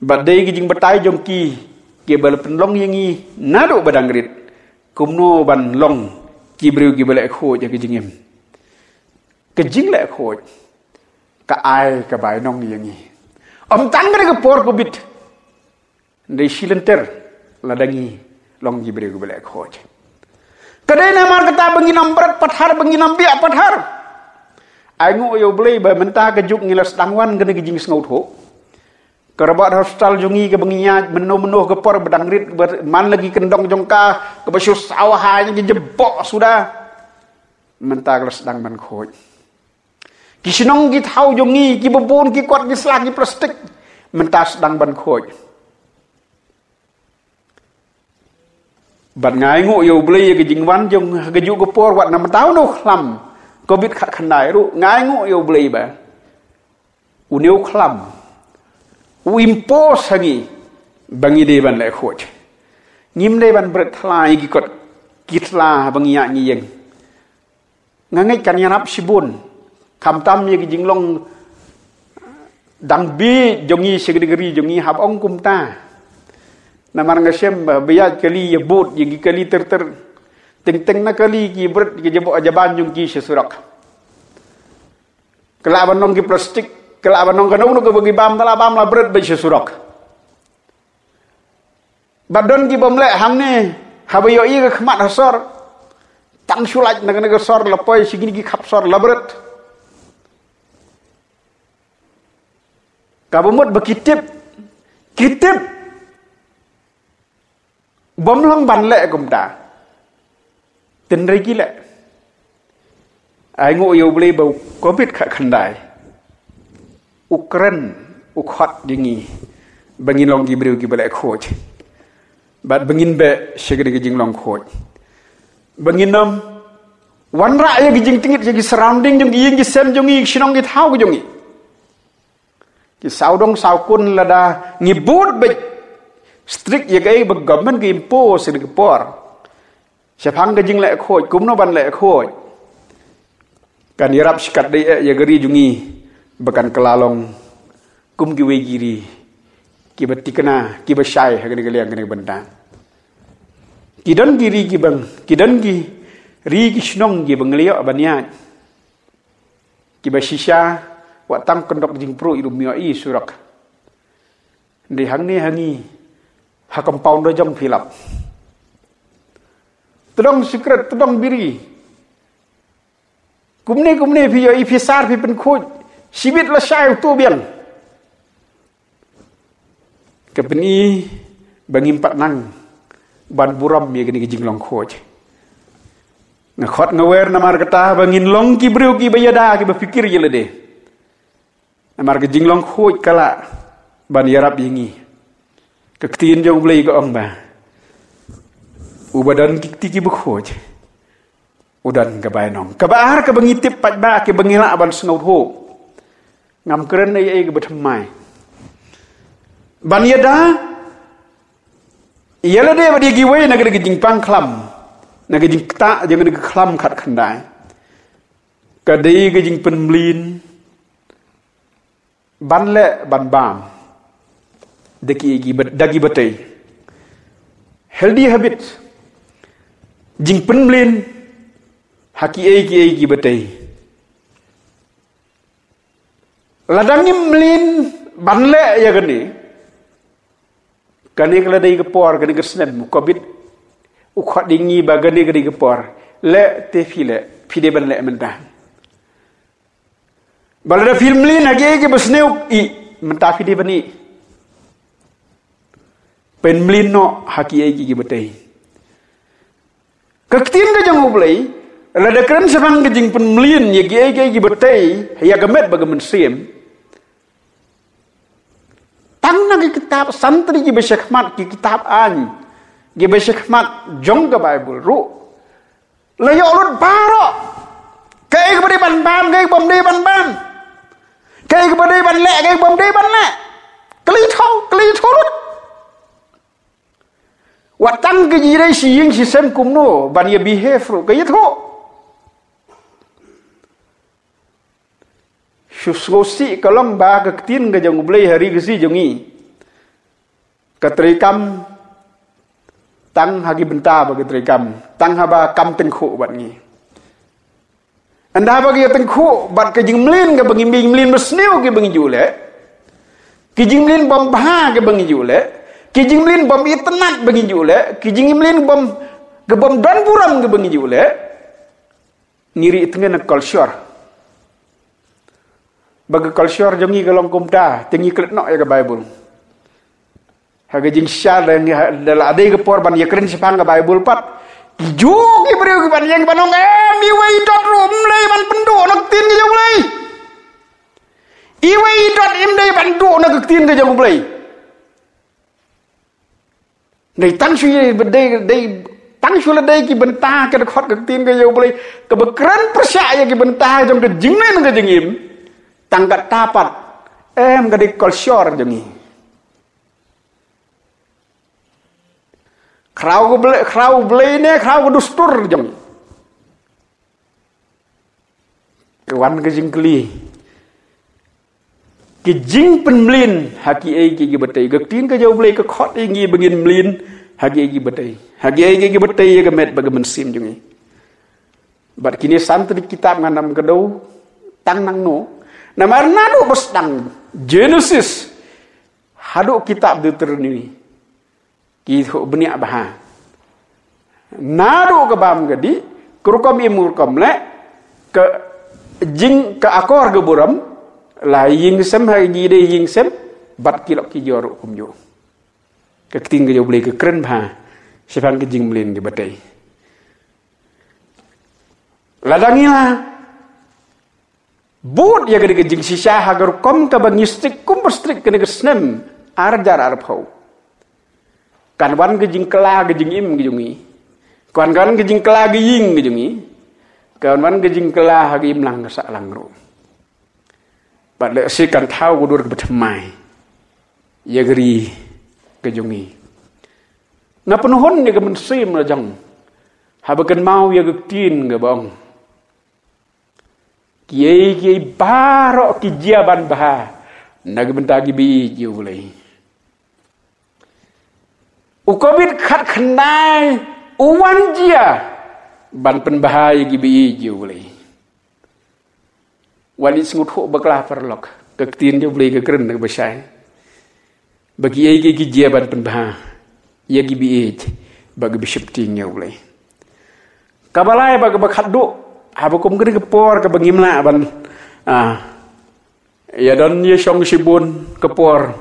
Ba dei ki jingbatai jong ki, kiba la pynlong ïa ngi naduh ba dang rit. Kumno ban long ki briew kiba leh khuid ïa ka jingim. Ka jingleh khuid. Ka ai ka bai nong ïa ngi. Ym tang ka dei ka por covid. Dei shi lynter lada ngi long ki briew kiba leh khuid. Ka dei namar kata ba ngin ym bret pathar, ba ngin ym biah pathar. Ai nguh ïa U Blei ba mynta ka juk ngi la sdang wan kane ka jingsngewthuh. Ka robot hospital jong ngi kaba ngi ïaid mynno mynno ka por ba dang rit ba man la ki kyndong jong ka kaba shu saw ha ngi jebok suda. Mynta ka la sdang ban khuid. Ki shnong ki thaw jong ngi kiba bun ki kot ki sla ki plastik. Mynta sdang ban khuid. Bad nga ai nguh ïa U Blei ïa ka jingwan jong ka juk ka por wat na mynta u nongkhlam covid khatkhyndai ruh nga ai nguh ïa U Blei ba u nongkhlam u impose ha ngi ba ngi dei ban leh khuid. Ngim dei ban bret thala ïa ki kot ki thala ba ngi ïaid ngi ïeng. Nga ngeit kan ïarap shibun. Khamtam ïa ki jinglong dang bieit jong ngi sha ka ri jong ngi hap ong kumta. Namar nga shem ba bieit kali ïa bud ïa ki kali ter ter. Teng teng na kali ki bret ki jabok jaban jong ki sha surok. Ka lah ban long ki plastik, ka lah ban long kano kano kaba ki bam, ka lah bam la bret ba sha surok. Ba don ki bym leh hangne haba ïohi ka khmat ha sor. Tang shu lait na kane ka sor la poi sha kine ki khap sor la bret. Kaba mut ba ki tip, ki tip bym long ban leh kumta. Tynrai ki leh. Ai nguh ïa U Blei ba u covid khatkhyndai u kren, u khot ïa ngi ba ngin long ki briew kiba leh khuid, bad ba ngin beh sha kane ka jinglong khuid, ba ngin ym wanrah ïa ki jingtngit ïa ki surrounding jong ngi, ïa ki sem jong ngi, ki shnong ki thaw ki jong ngi. Ki sawdong sawkun, lada ngi bud beit strict ïa kaei ba government ka impose ha kane ka por shaphang ka jingleh khuid, kumno ban leh khuid, kan ïarap shikatdei eh ïa ka ri jong ngi ba kan kylla long kum kiwei ki ri kiba thikna, kiba shai ha kane ka liang, kane ka bynta. Ki don ki ri kiba, ki don ki ri, ki shnong kiba ngi la ïoh ban ïaid, kiba shisha wat tang kyndok jingpruh ïa u myohi surok. Hynrei hangne ha ngi, ha compound da jong phi lap, tdong sikret, tdong biri, kumne kumne phi ïohi, phi sar, phi pynkhuid, shibit la shai uto biang. Ka pyni ba ngim pat nang ban burom ïa kane ka jinglong khuid. Nga khot nga wer namar kata ba ngin long ki briew kiba ïada, kiba pyrkhat ïa lade. Namar ka jinglong khuid ka lah ban ïarap ïa ngi. Ka ktien jong U Blei ka ong ba uba don ki kti kiba khuid u don ka bainong. Kaba ar, kaba ngi tip pat ba, kaba ngi lah ban sngewthuh. Ngam kren ei ei kaba thymmai. Ban ïada ïa lade bad ïa kiwei na ka dei ka jingpang khlam, na ka jingktah jong ka dei ka khlam khatkhyndai. Ka dei ka jingpynmlien ban leh ban bam da kiei ki ba-, da ki batei. Healthy habit. Jingpynmlien ha kiei kiei ki batei. Lada ngim mlien ban leh ïa kane, kane ka la dei ka por, kane ka snem u covid u khot ïa ngi ba kane ka dei ka por. Leh te phi leh, phi dei ban leh mynta. Ba lada phi mlien ha kiei kiba sniew, i mynta phi dei ban i, pynmlien noh ha kiei kiei kiba tei. Ka ktien ka jong U Blei, lada kren shaphang ka jingpynmlien ïa kiei kiei kiba tei ïa ka met bad ka mynsiem, tang na ki kitab santri kiba shakhmat, ki kitab aiñ kiba shakhmat jong ka Baibl ruh, la ïoh lut baroh kaei kaba dei ban bam, kaei kaba ym dei ban bam, kaei kaba dei ban leh, kaei kaba ym dei ban leh. Ka la ïathuh, ka la ïathuh lut. Wat tang ka jingïadei shi ïing shi sem kumno ban ïa behave ruh ka ïathuh. Shu sngewsih ka long ba ka ktien ka jong U Blei ha ri Khasi jong ngi ka treikam tang ha ki bynta ba ka treikam, tang haba kam tyngkhuh bad ngi. Ynda ba ka ïatyngkhuh bad ka jingmlien kaba ngi, jingmlien basniew kiba ngi ju leh, ki jingmlien bym bha kiba ngi ju leh, ki jingmlien bym itynnad ba ngi ju leh, ki jingmlien bym, ki bym don burom kiba ngi ju leh, ngi rieh tngen na culture. Ba ka culture jong ngi ka long kumta, te ngi klet noh ïa ka Baibl. Ha ka jingshisha da ngi ha, da la dei ka por ban ïakren shaphang ka Baibl pat, ki ju ki briew ki ban ïeng ban ong, em, iwei i dot ruh ym dei ban pynduh na ka ktien ka jong U Blei. Iwei i dot im dei ban duh na ka ktien ka jong U Blei. Dei tang shu ïa, dei, dei tang shu la dei ki bynta ka dkhot ka ktien ka jong U Blei kaba kren pyrshah ïa ki bynta jong ka jingim ka jingim. Tang katta pat, em, ka dei culture jong ngi. Khraw ka Blei, khraw Blei ne khraw ka dustur jong ngi. Ka wan ka jingkylli. Ka jingpynmlien ha kiei kiei kiba tei. Ka ktien ka jong U Blei ka khot ïa ngi ba ngin mlien ha kiei kiei kiba tei, ha kiei kiei kiba tei ïa ka met bad ka mynsiem jong ngi. Bad kine san tylli ki kitab ngan ym kdew tang nangno. Namar naduh ba sdang Genesis haduh kitab Deuteronomi, ki thuh bniah bha. Naduh ka bam ka dih, ka rukom im, ka rukom leh, ka jing, ka akor ka burom, la ïing sem ha, ïadei ïing sem, Bad ki lok ki jor ruh kumjuh. Ka ktien ka jong U Blei ka kren bha shaphang ka jingmlien ka batei. Lada ngi la bud ïa ka dei ka jingshisha ha ka rukom kaba ngi stick kum ba stick kane ka snem ar hajar arphew. Kan wan ka jingkylla ka jingim ka jong ngi. Kan wan ka jingkylla ka ïing ka jong ngi. Kan wan ka jingkylla ha ka imlang ka sahlang ruh. Bad lehse kan thaw ka dur kaba thymmai ïa ka ri ka jong ngi. Nga pynhun ïa ka mynsiem la jong haba kynmaw ïa ka ktien kaba ong, kiei kiei baroh ki jia ban bha na ka bynta ki baieit ïa U Blei. U Covid khatkhyndai u wan jia ban pynbha ïa ki baieit ïa U Blei. Wat ïa sngewthuh bakla paralok, ka ktien jong U Blei ka kren kaba shai ba kiei kiei ki jia ban pynbha ïa ki baieit bad ki bishop tieng ïa U Blei. Kaba lai bad kaba khatduh, haba kum kane ka por kaba ngim lah ban, ah, ïa don ïa shong shibun ka por.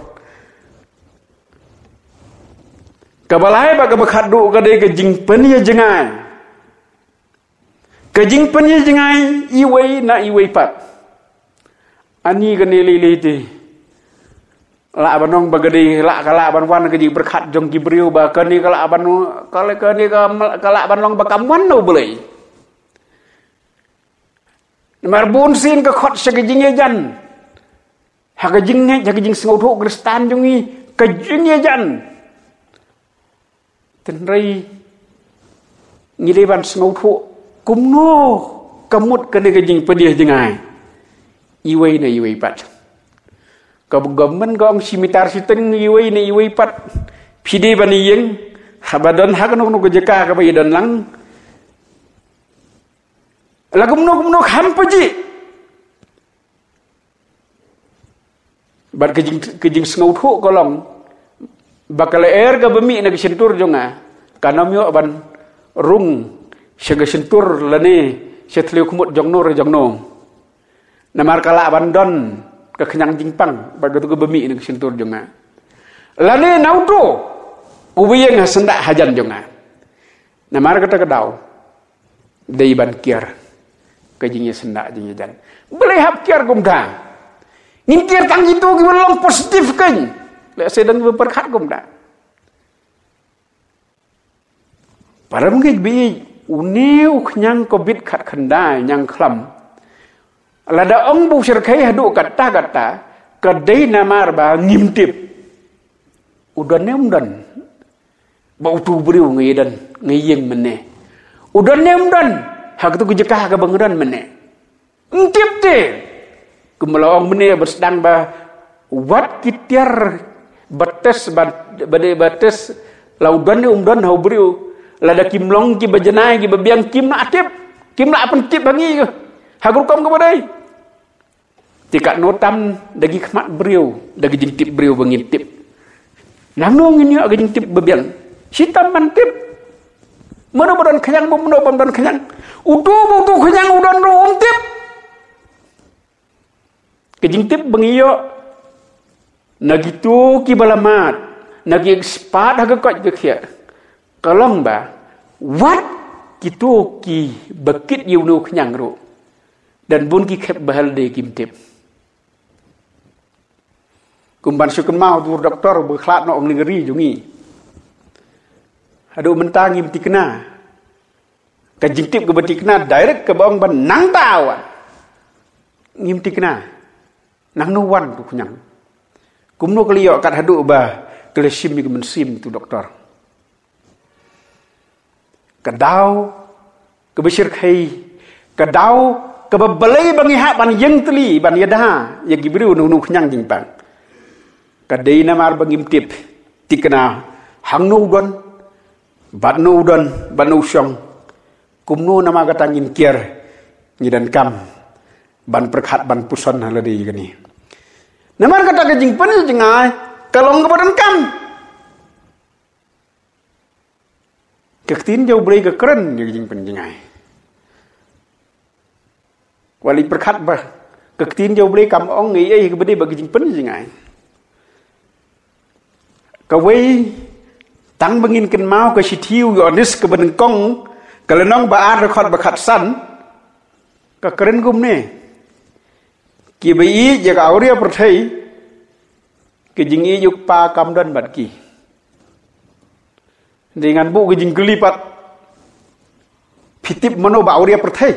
Kaba lai bad kaba khatduh ka dei ka jingpynïajngai. Ka jingpynïajngai iwei na iwei pat. Ani kane lei lei te lah ban ong ba ka dei lah ka lah ban wan ka jingpyrkhat jong ki briew ba kane ka lah ban, ka lah, kane ka, ka lah ban long ba kam wan na U Blei. Namar bun sien ka khot sha ka jingïajan. Ha ka jingngeit, ha ka jingsngewthuh Khristan jong ngi, ka jingïajan. Tynrai ngi dei ban sngewthuh kumno ka mut kane ka jingpynïajngai iwei na iwei pat. Ka government ka ong shi mitar shiteng iwei na iwei pat. Phi dei ban ïeng, haba don ha kano kano ka jaka kaba ïadon lang. La kumno kumno kham pajih. Bad ka jing, ka jingsngewthuh ka long ba ka lyer kaba mih na ka shyntur jong nga kan ym ïoh ban rung sha ka shyntur lane sha thliew khmut jong no re jong no. Namar ka lah ban don ka khñiang jingpang bad katu kaba mih na ka shyntur jong nga. Lane na uto uba ïeng ha syndah hajan jong nga. Namar kata ka daw dei ban kiar ka jingïasyndah jingïajan. Balei hap kiar kumta? Ngin kiar tang kito kiba long positive kein. Lehse dang kiba pyrkhat kumta. Para bangeit baieit, une u khñiang Covid khatkhyndai ñiangkhlam. Lada ong ba u shyrkhei haduh katta katta, ka dei namar ba ngim tip. U don ne um don? Ba utu u briew nga ïadon, nga ïeng mynne. U don ne um don ha katu ka jaka kaba nga don mynne? Ym tip te. Kumba la ong mynne ba sdang ba wat ki tiar ba test ba, ba dei ba test la u don ne um don ha u briew. Lada kim long kiba janai kiba biang kim lah tip. Kim lah pyntip ha ngi ha ka rukom kaba dei. Te katno tam da ki khmat briew, da ki jingtip briew ba ngin tip. Nangno ngin ïoh ka jingtip ba biang? Shitom ban tip. Mano ba don khñiang, mano ba don khñiang. Utu ba utu khñiang u don ruh um tip. Ka jingtip ba ngi ïoh na kito kiba la mad, na ki expert ha ka koit ka khiah, ka long ba wat kito kiba kit ïa une u khñiang ruh. Don bun ki khep ba ha lade kim tip. Kum ban shu kynmaw dur doktor ba khlad noh ong ling ri jong ngi. Haduh mynta ngim tikna. Ka jingtip kaba tikna direct kaba ong ban nangta wan. Ngim tikna. Nangno wan tu khñiang. Kumno ka la ïoh kat haduh ba ka la shim ïa ka mynsiem tu doktor. Ka daw kaba shyrkhei, ka daw kaba balei ba ngi hap ban ïeng tylli ban ïada ïa ki briew na une u khñiang jingpang. Ka dei namar ba ngim tip tikna hangno u don, bad no u don, bad no u shong. Kumno namar kata ngin kiar, ngi donkam ban pyrkhat ban puson ha lade ïa kane. Namar kata ka jingpynjngai ka long kaba donkam. Ka ktien jong U Blei ka kren ïa ka jingpynjngai. Wat leit pyrkhat ba ka ktien jong U Blei kam ong ei ei kaba dei ba ka jingpynjngai. Kawei, tang ba ngin kynmaw ka shithi u Ïoannis kaba nyngkong, ka lynnong ba ar, dkhot ba khatsan, ka kren kumne: Kiba ïeit ïa ka awria pyrthei, ka jingïeit u Kpa kam don bad ki. Dei ngan buh ka jingkylli pat: Phi tip mano ba awria pyrthei?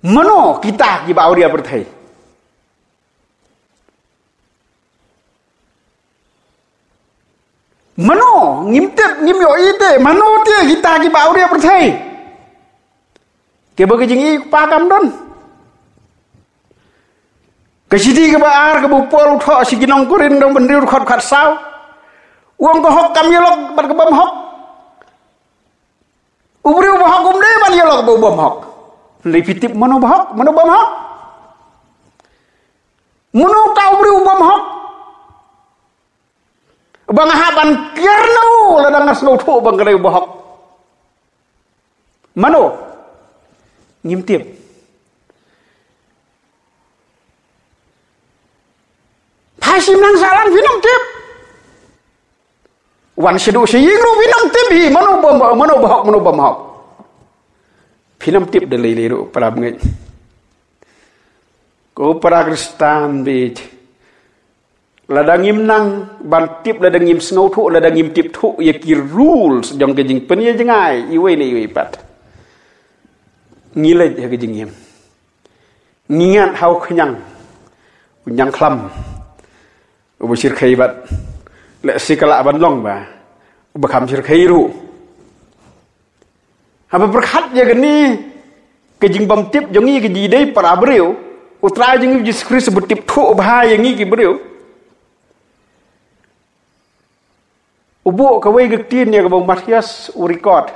Mano kita kiba awria pyrthei? Mano? Ngim tip, ngim ïohi te. Mano te kita kiba awria pyrthei? Kaba ka jingïeit u Kpa kam don. Ka shithi kaba ar kaba u Paul u thoh sha ki nong Korinth, lynnong ba hynriew, dkhot khatsaw, u ong: Ka hok kam ïalok bad ka bymhok. U briew ba hok um dei ban ïalok bad u bymhok. Hynrei phi tip mano ba hok, mano bymhok? Mano uta u briew u bymhok ba nga hap ban kiar na u lada nga sngewthuh ba nga dei u bahok? Mano? Ngim tip. Phai shim lang sahlang, phin ym tip. Wan shaduh sha ïing ruh phin ym tip hi mano ba, mano bahok, mano bymhok. Phin ym tip da lei lei ruh, para bangeit. Ko para Khristan bad lada ngim nang ban tip, lada ngim sngewthuh, lada ngim tip thuh ïa ki rules jong ka jingpynïaid jngai iwei na iwei pat, ngi leit ha ka jingim. Ngi ngat ha u khñiang, u ñiangkhlam, uba shyrkhei bad lehse ka lah ban long ba uba kham shyrkhei ruh. Haba pyrkhat ïa kane ka jingbymtip jong ngi, ka jingdei para briew, U Trai jong ngi Jisu Khrist uba tip thuh bha ïa ngi ki briew, u buh kawei ka ktien ïa kaba u Mathaios u record.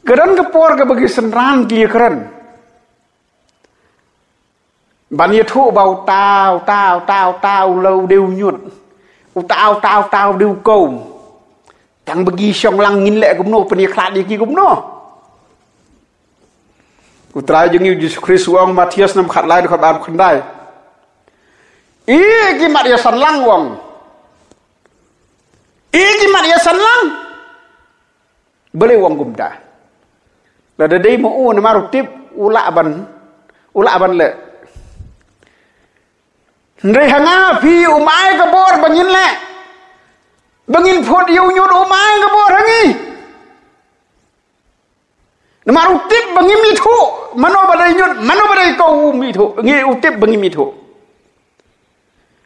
Ka don ka por kaba ki synran ki ïakren ban ïathuh ba uta, uta, uta, uta u la u dei u ñiut, uta, uta, uta u dei u koum. Tang ba ki shong lang, ngin leh kumno, pynïakhlad ïa ki kumno? U Trai jong ngi Jisu Khrist u ong, Mathaios lynnong khatlai, dkhot ba arphew khyndai: Ïeh ki mat ïasan lang, u ong. Ïeh ki mat ïasan lang. Balei u ong kumta? Lada dei ma u, namar u tip, u lah ban, u lah ban leh. Hynrei ha nga ha phi um ai ka bor ba ngin leh, ba ngin phut ïa u ñiut, um ai ka bor ha ngi. Namar u tip ba ngim ithuh mano ba dei ñiut, mano ba dei koum, um ithuh, ngi, u tip ba ngim ithuh.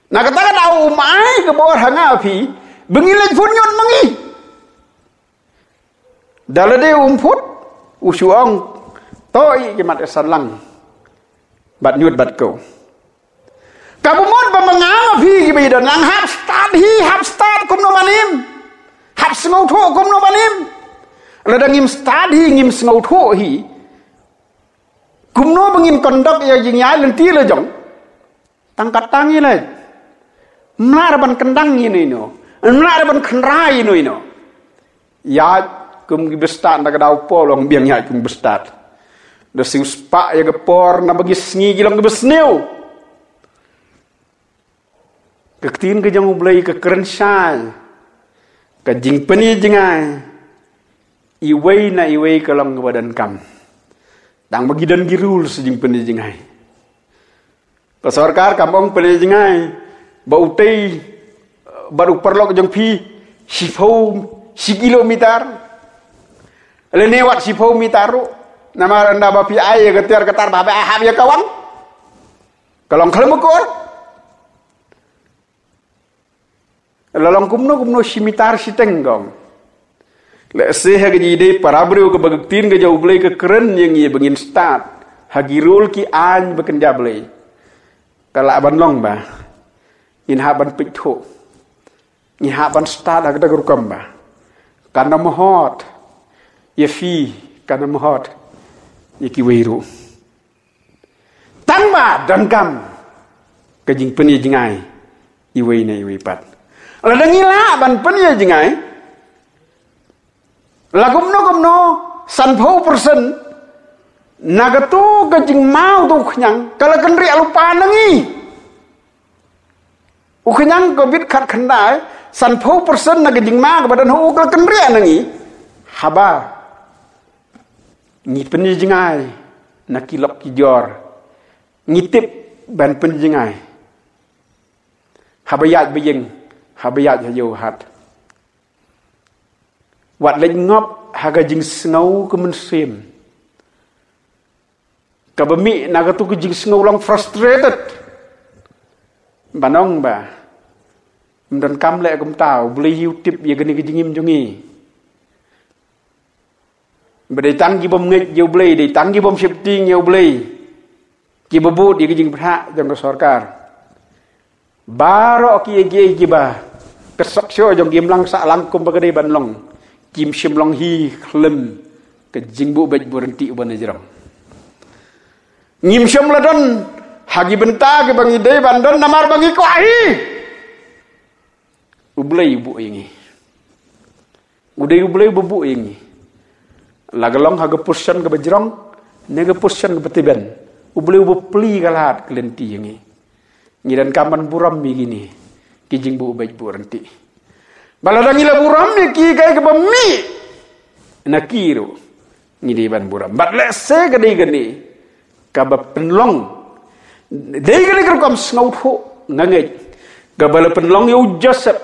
Na kata ka daw um ai ka bor ha nga ha phi ba ngin leit phut ñiut ma ngi. Da lade um phut, u shu ong, to ïeh ki mat ïasan lang bad ñiut bad koum. Kaba mut ba ma nga ma phi kiba ïadon lang, hap stad hi, hap stad kumno ban im, hap sngewthuh kumno ban im. Lada ngim stad hi, ngim sngewthuh hi kumno ba ngin conduct ïa jingïaid lynti la jong, tang kata ngi leh. Ym lah ruh ban kyndang ïa ino ino, ym lah ruh ban kynra ïa ino ino. Ïaid kum kiba stad, na ka daw u Paul u ong, biang ïaid kum kiba stad. Da siew spah ïa ka por, naba ki sngi ki long kiba sniew. Ka ktien ka jong U Blei ka kren shai, ka jingpynïaid jngai iwei na iwei ka long kaba donkam. Tang ba ki don ki rules jingpynïaid jngai. Ka sorkar kam ong pynïaid jngai ba utei bad u paralok jong phi shiphew, shi kilometer, lane wat shiphew meter ruh. Namar ynda ba phi ai ïa ka tiar ka tar ba hap ïa ka wang, ka long khlem akor. La long kumno kumno, shi meter shiteng, ka ong. Lehse ha ka jingdei para briew, kaba ka ktien ka jong U Blei ka kren ïa ngi ba ngin stad ha ki rule, ki aiñ ba kynja Blei, ka lah ban long ba ngin hap ban peit thuh, ngin hap ban stad ha kata ka rukom ba kan ym hot ïa phi, kan ym hot ïa kiwei ruh. Tang ba donkam ka jingpynïaid jngai iwei na iwei pat. Lada ngi lah ban pynïaid jngai, la kumno kumno, sanphew percent Na katu ka jingma utu u khñiang, ka la kynriah lypa na ngi. U khñiang ka bit khat khyndai, sanphew percent na ka jingma kaba don ha u ka la kynriah na ngi. Haba ngi pynjngai na ki lok ki jor, ngi tip ban pynjngai. Haba ïaid ba ïeng, haba ïaid ha ïew hat. Wat leit ngop ha ka jingsngew ka mynsiem kaba mih na katu ka jingsngew long frustrated. Ban ong ba ym donkam leh kumta, U Blei hi u tip ïa kane ka jingim jong ngi. Ba dei tang ki bym ngeit ïa U Blei, dei tang ki bym sheptieng ïa U Blei, kiba bud ïa ka jingpynhap jong ka sorkar. Baroh kiei kiei kiba ka suk shuh jong ki imlang sahlang kumba ka dei ban long, kim shym long hi khlem ka jingbuh beit buh ryntih uba najrong. Ngim shym la don ha ki bynta kiba ngi dei ban don namar ba ngi kwah hi. U Blei u buh ïa ngi. U dei U Blei uba buh ïa ngi. La ka long ha ka position kaba jrong ne ka position kaba tiben, U Blei uba plie ka lad ka lynti ïa ngi. Ngi donkam ban burom ïa kine ki jingbuh beit buh ryntih. Ba lada ngi la burom ïa ki kaei kaba mih na ki ruh, ngi dei ban burom. Bad lehse ka dei kane kaba pynlong, dei kane ka rukom sngewthuh nga ngeit kaba la pynlong ïa u Joseph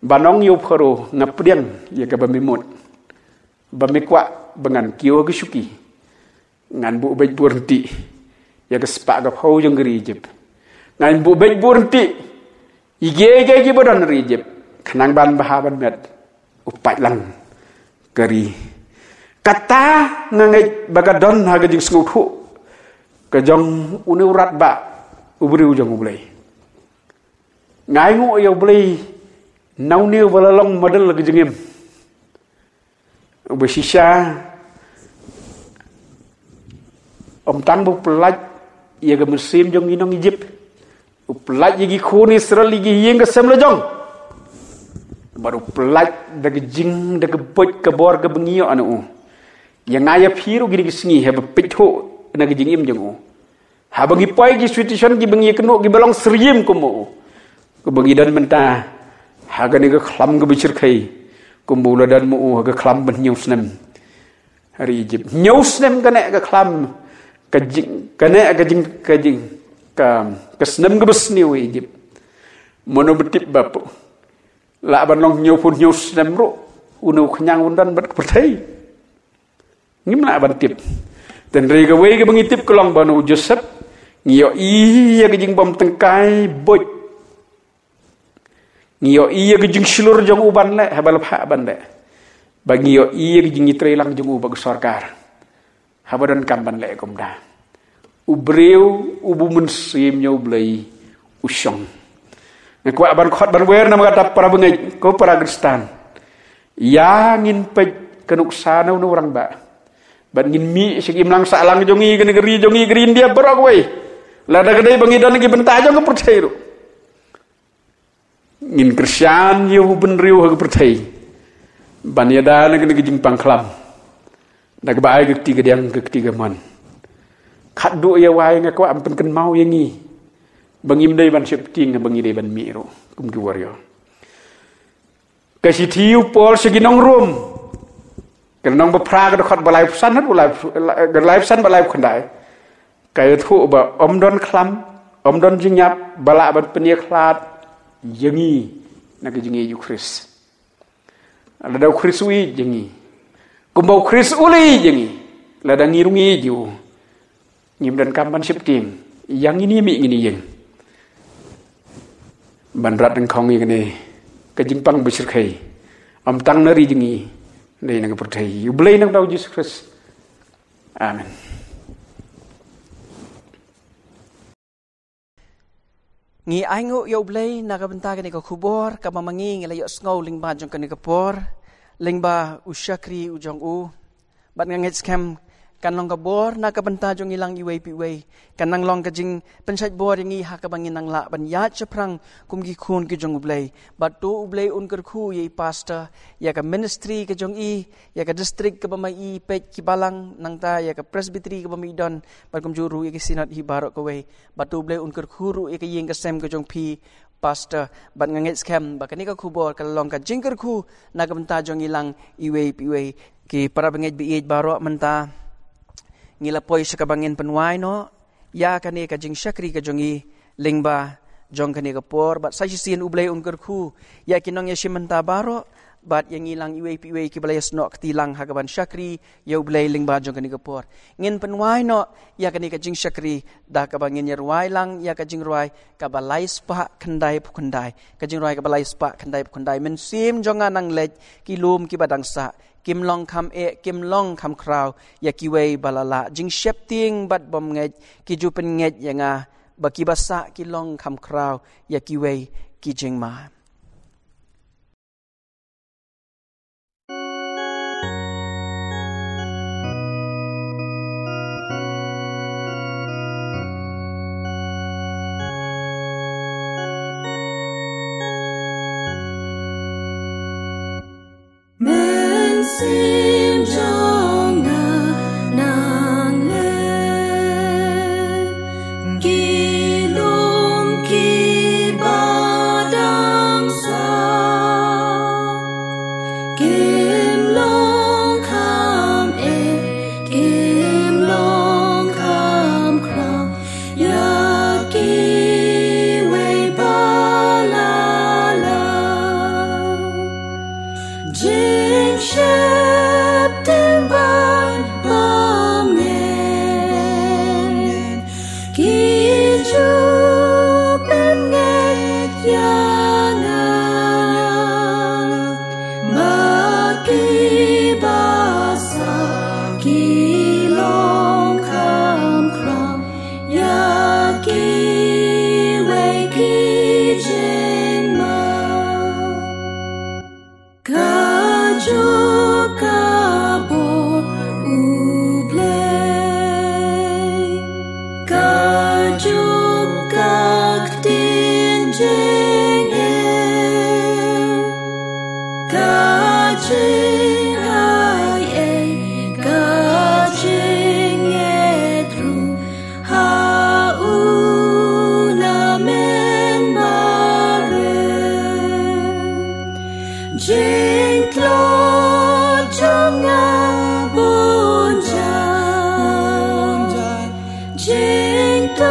ban ong ïa u Pharaoh, nga pdiang ïa kaba me mut, ba me kwah ba ngan kiew ha ka shuki. Ngan buh beit buh ryntih ïa ka spah ka phew jong ka ri Ijipt. Ngan buh beit buh ryntih ïa kiei kiei kiba don ha ri Ijipt, khnang ban bha ban met u paidlang ka ri. Kata nga ngeit ba ka don ha ka jingsngewthuh ka jong une u rat bah, u briew jong U Blei. Nga ainguh ïa U Blei na une uba la long model ka jingim. Uba shisha, ym tang ba u pyllait ïa ka mynsiem jong ki nong Ijipt, u pyllait ïa ki khun Israel ïa ki ha ïing ka sem la jong. Bad u pyllait da ka jing, da ka buit ka bor kaba ngi ïoh na u. Ïa nga ïa phi ruh kine ki sngi haba peit thuh na ka jingim jong u. Haba ngi poi ki situation kiba ngi ïakynduh kiba long syriem kum u, kaba ngi don mynta ha kane ka khlam kaba shyrkhei, kumba u la don ma u ha ka khlam ban hynñiew snem ha ri Ijipt. Hynñiew snem kane ka khlam, ka jing, kane ka jing, ka jing, ka, ka snem kaba sniew ha Ijipt. Mano ba tip ba lah ban long hynñiewphew hynñiew snem ruh une u khñiang un don bad ka pyrthei. Ngim lah ban tip. Tynrai kawei kaba ngi tip ka long ba une u Joseph, ngi ïohi ïa ka jingbym tyngkai buit. Ngi ïohi ïa ka jingshlur jong u ban leh haba la phah ban leh. Bad ngi ïohi ïa ka jingïatreilang jong u bad ka sorkar haba donkam ban leh kumta. U briew uba mynsiem ïa U Blei u shong. Nga kwah ban khot ban wer namar kata, para bangeit, ko para Khristan. Ïa ngin peit ka nuksa na une u rangbah. Bad ngin mih sha ki imlang sahlang jong ngi, kane ka ri jong ngi, ka ri India baroh kawei. Lada ka dei ba ngi don ha ki bynta jong ka pyrthei ruh, ngin kyrshan ïa u bynriew ha ka pyrthei ban ïada na kane ka jingpang khlam da kaba ai ka kti kadiang ka kti kamon. Khatduh ïa wai nga kwah ban pynkynmaw ïa ngi ba ngim dei ban sheptieng, ba ngi dei ban mih ruh kum ki warrior. Ka shithi u Paul sha ki nong Rom, ka lynnong ba phra, ka dkhot ba laiphew san haduh laiphew, ka laiphew san bad laiphew khyndai, ka ïathuh ba ym don khlam, ym don jingïap ba lah ban pynïakhlad ïa ngi na ka jingïeit u Khrist. Lada u Khrist u ïeit ïa ngi, kumba u Khrist u la ïeit ïa ngi, lada ngi ruh ngi ïeit ïa u, ngim donkam ban sheptieng. Ïa ngin ïa mih, ngin ïa ïeng ban rat nyngkong ïa kane ka jingpang ba shyrkhei, ym tang na ri jong ngi, hynrei na ka pyrthei. U Blei na ka bynta u Jisu Khrist. Amen. Ngi ainguh ïa U Blei na ka bynta kane ka khubor kaba ma ngi ngi la ïohsngew lyngba jong kane ka por, lyngba u shakri u jong u. Bad nga ngeit skhem Kan long ka bor na ka bynta jong ngi lang iwei pa iwei. Kan nang long ka jingpynshait bor ïa ngi ha kaba ngin nang lah ban ïaid shaphrang kum ki khun ki jong U Blei. Bad to U Blei un kyrkhu ïa i pastor, ïa ka ministry ka jong i, ïa ka district kaba ma i peit ki balang, nangta ïa ka presbytery kaba ma i don, bad kumjuh ruh ïa ki synod hi baroh kawei. Bad to U Blei un kyrkhu ruh ïa ka ïing ka sem ka jong phi, pastor, bad nga ngeit skhem ba kane ka khubor ka long ka jingkyrkhu na ka bynta jong ngi lang iwei pa iwei. Ki para bangeit ba ïeit baroh, mynta ngi la poi sha kaba ngin pynwai noh ïa kane ka jingshakri ka jong ngi lyngba jong kane ka por, bad sa shisien U Blei un kyrkhu ïa ki nongïashim bynta baroh, bad ïa ngi lang iwei pa iwei kiba la ïasnoh kti lang ha kaban shakri ïa U Blei lyngba jong kane ka por. Ngin pynwai noh ïa kane ka jingshakri da kaba ngin ïarwai lang ïa ka jingrwai kaba lai spah khyndai phew khyndai. Ka jingrwai kaba lai spah khyndai phew khyndai. Mynsiem jong nga nang leit, ki lum kiba dang sah, kim long kham eh, kim long kham khraw ïa kiwei ba la lah jingsheptieng bad bymngeit, ki ju pynngeit ïa nga ba kiba sah ki long kham khraw ïa kiwei ki jingma. Mynsiem jong nga nang leh, ki lum kiba dang sah, kim long kham eh, kim long kham khraw ïa kiwei ba la lah. Jingsheptieng bad bymngeit, ki ju pynngeit ïa nga ba kiba sah ki long kham khraw ïa kiwei ki jingma. Kajuh ka bor U Blei, kajuh ka ktien jingeh, ka jingai ei, ka jingngeit ruh ha U Namen Barim. Jingtlot jong nga bun jait, jingtong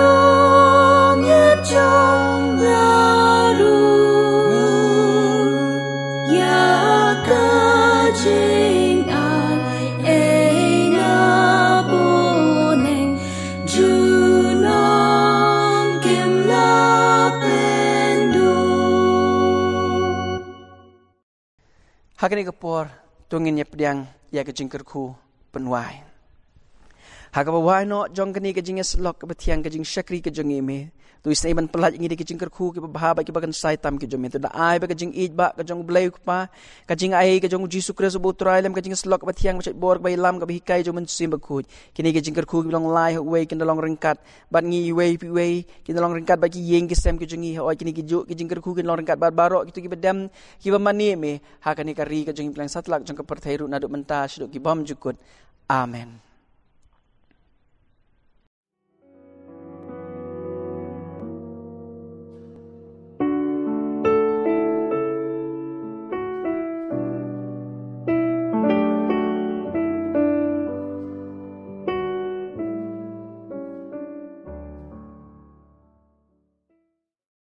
ïa jong nga ruh, ïa ka jingai ei na bneng, junom kim lah pynduh. Ha kane ka por, to ngin ïa pdiang ïa ka jingkyrkhu pynwai. Ha kaba wai noh jong kane ka jingïasyllok kaba thiang, ka jingshakri ka jong ngi, me to isynei ban pyllait ïa ngi da ki jingkyrkhu kiba bha bad kiba kynsai tam ki jong me. To da ai ba ka jingïeit ba ka jong U Blei U Kpa, ka jingai ka jong U Jisu Khrist uba U Trai, lem ka jingïasyllok kaba thiang, ba shait bor, kaba ïalam, kaba hikai jong U Mynsiem Bakhuid, kine ki jingkyrkhu kiba long lai ha uwei kin da long ryngkat bad ngi iwei pa iwei, kin da long ryngkat bad ki ïing ki sem ki jong ngi. Hooid, kine ki juh ki jingkyrkhu kin long ryngkat bad baroh kito kiba dem, kiba mane, me, ha kane ka ri ka jong ngi, Pynlong Satlak jong ka pyrthei ruh, naduh mynta shaduh ki bymjukut. Amen.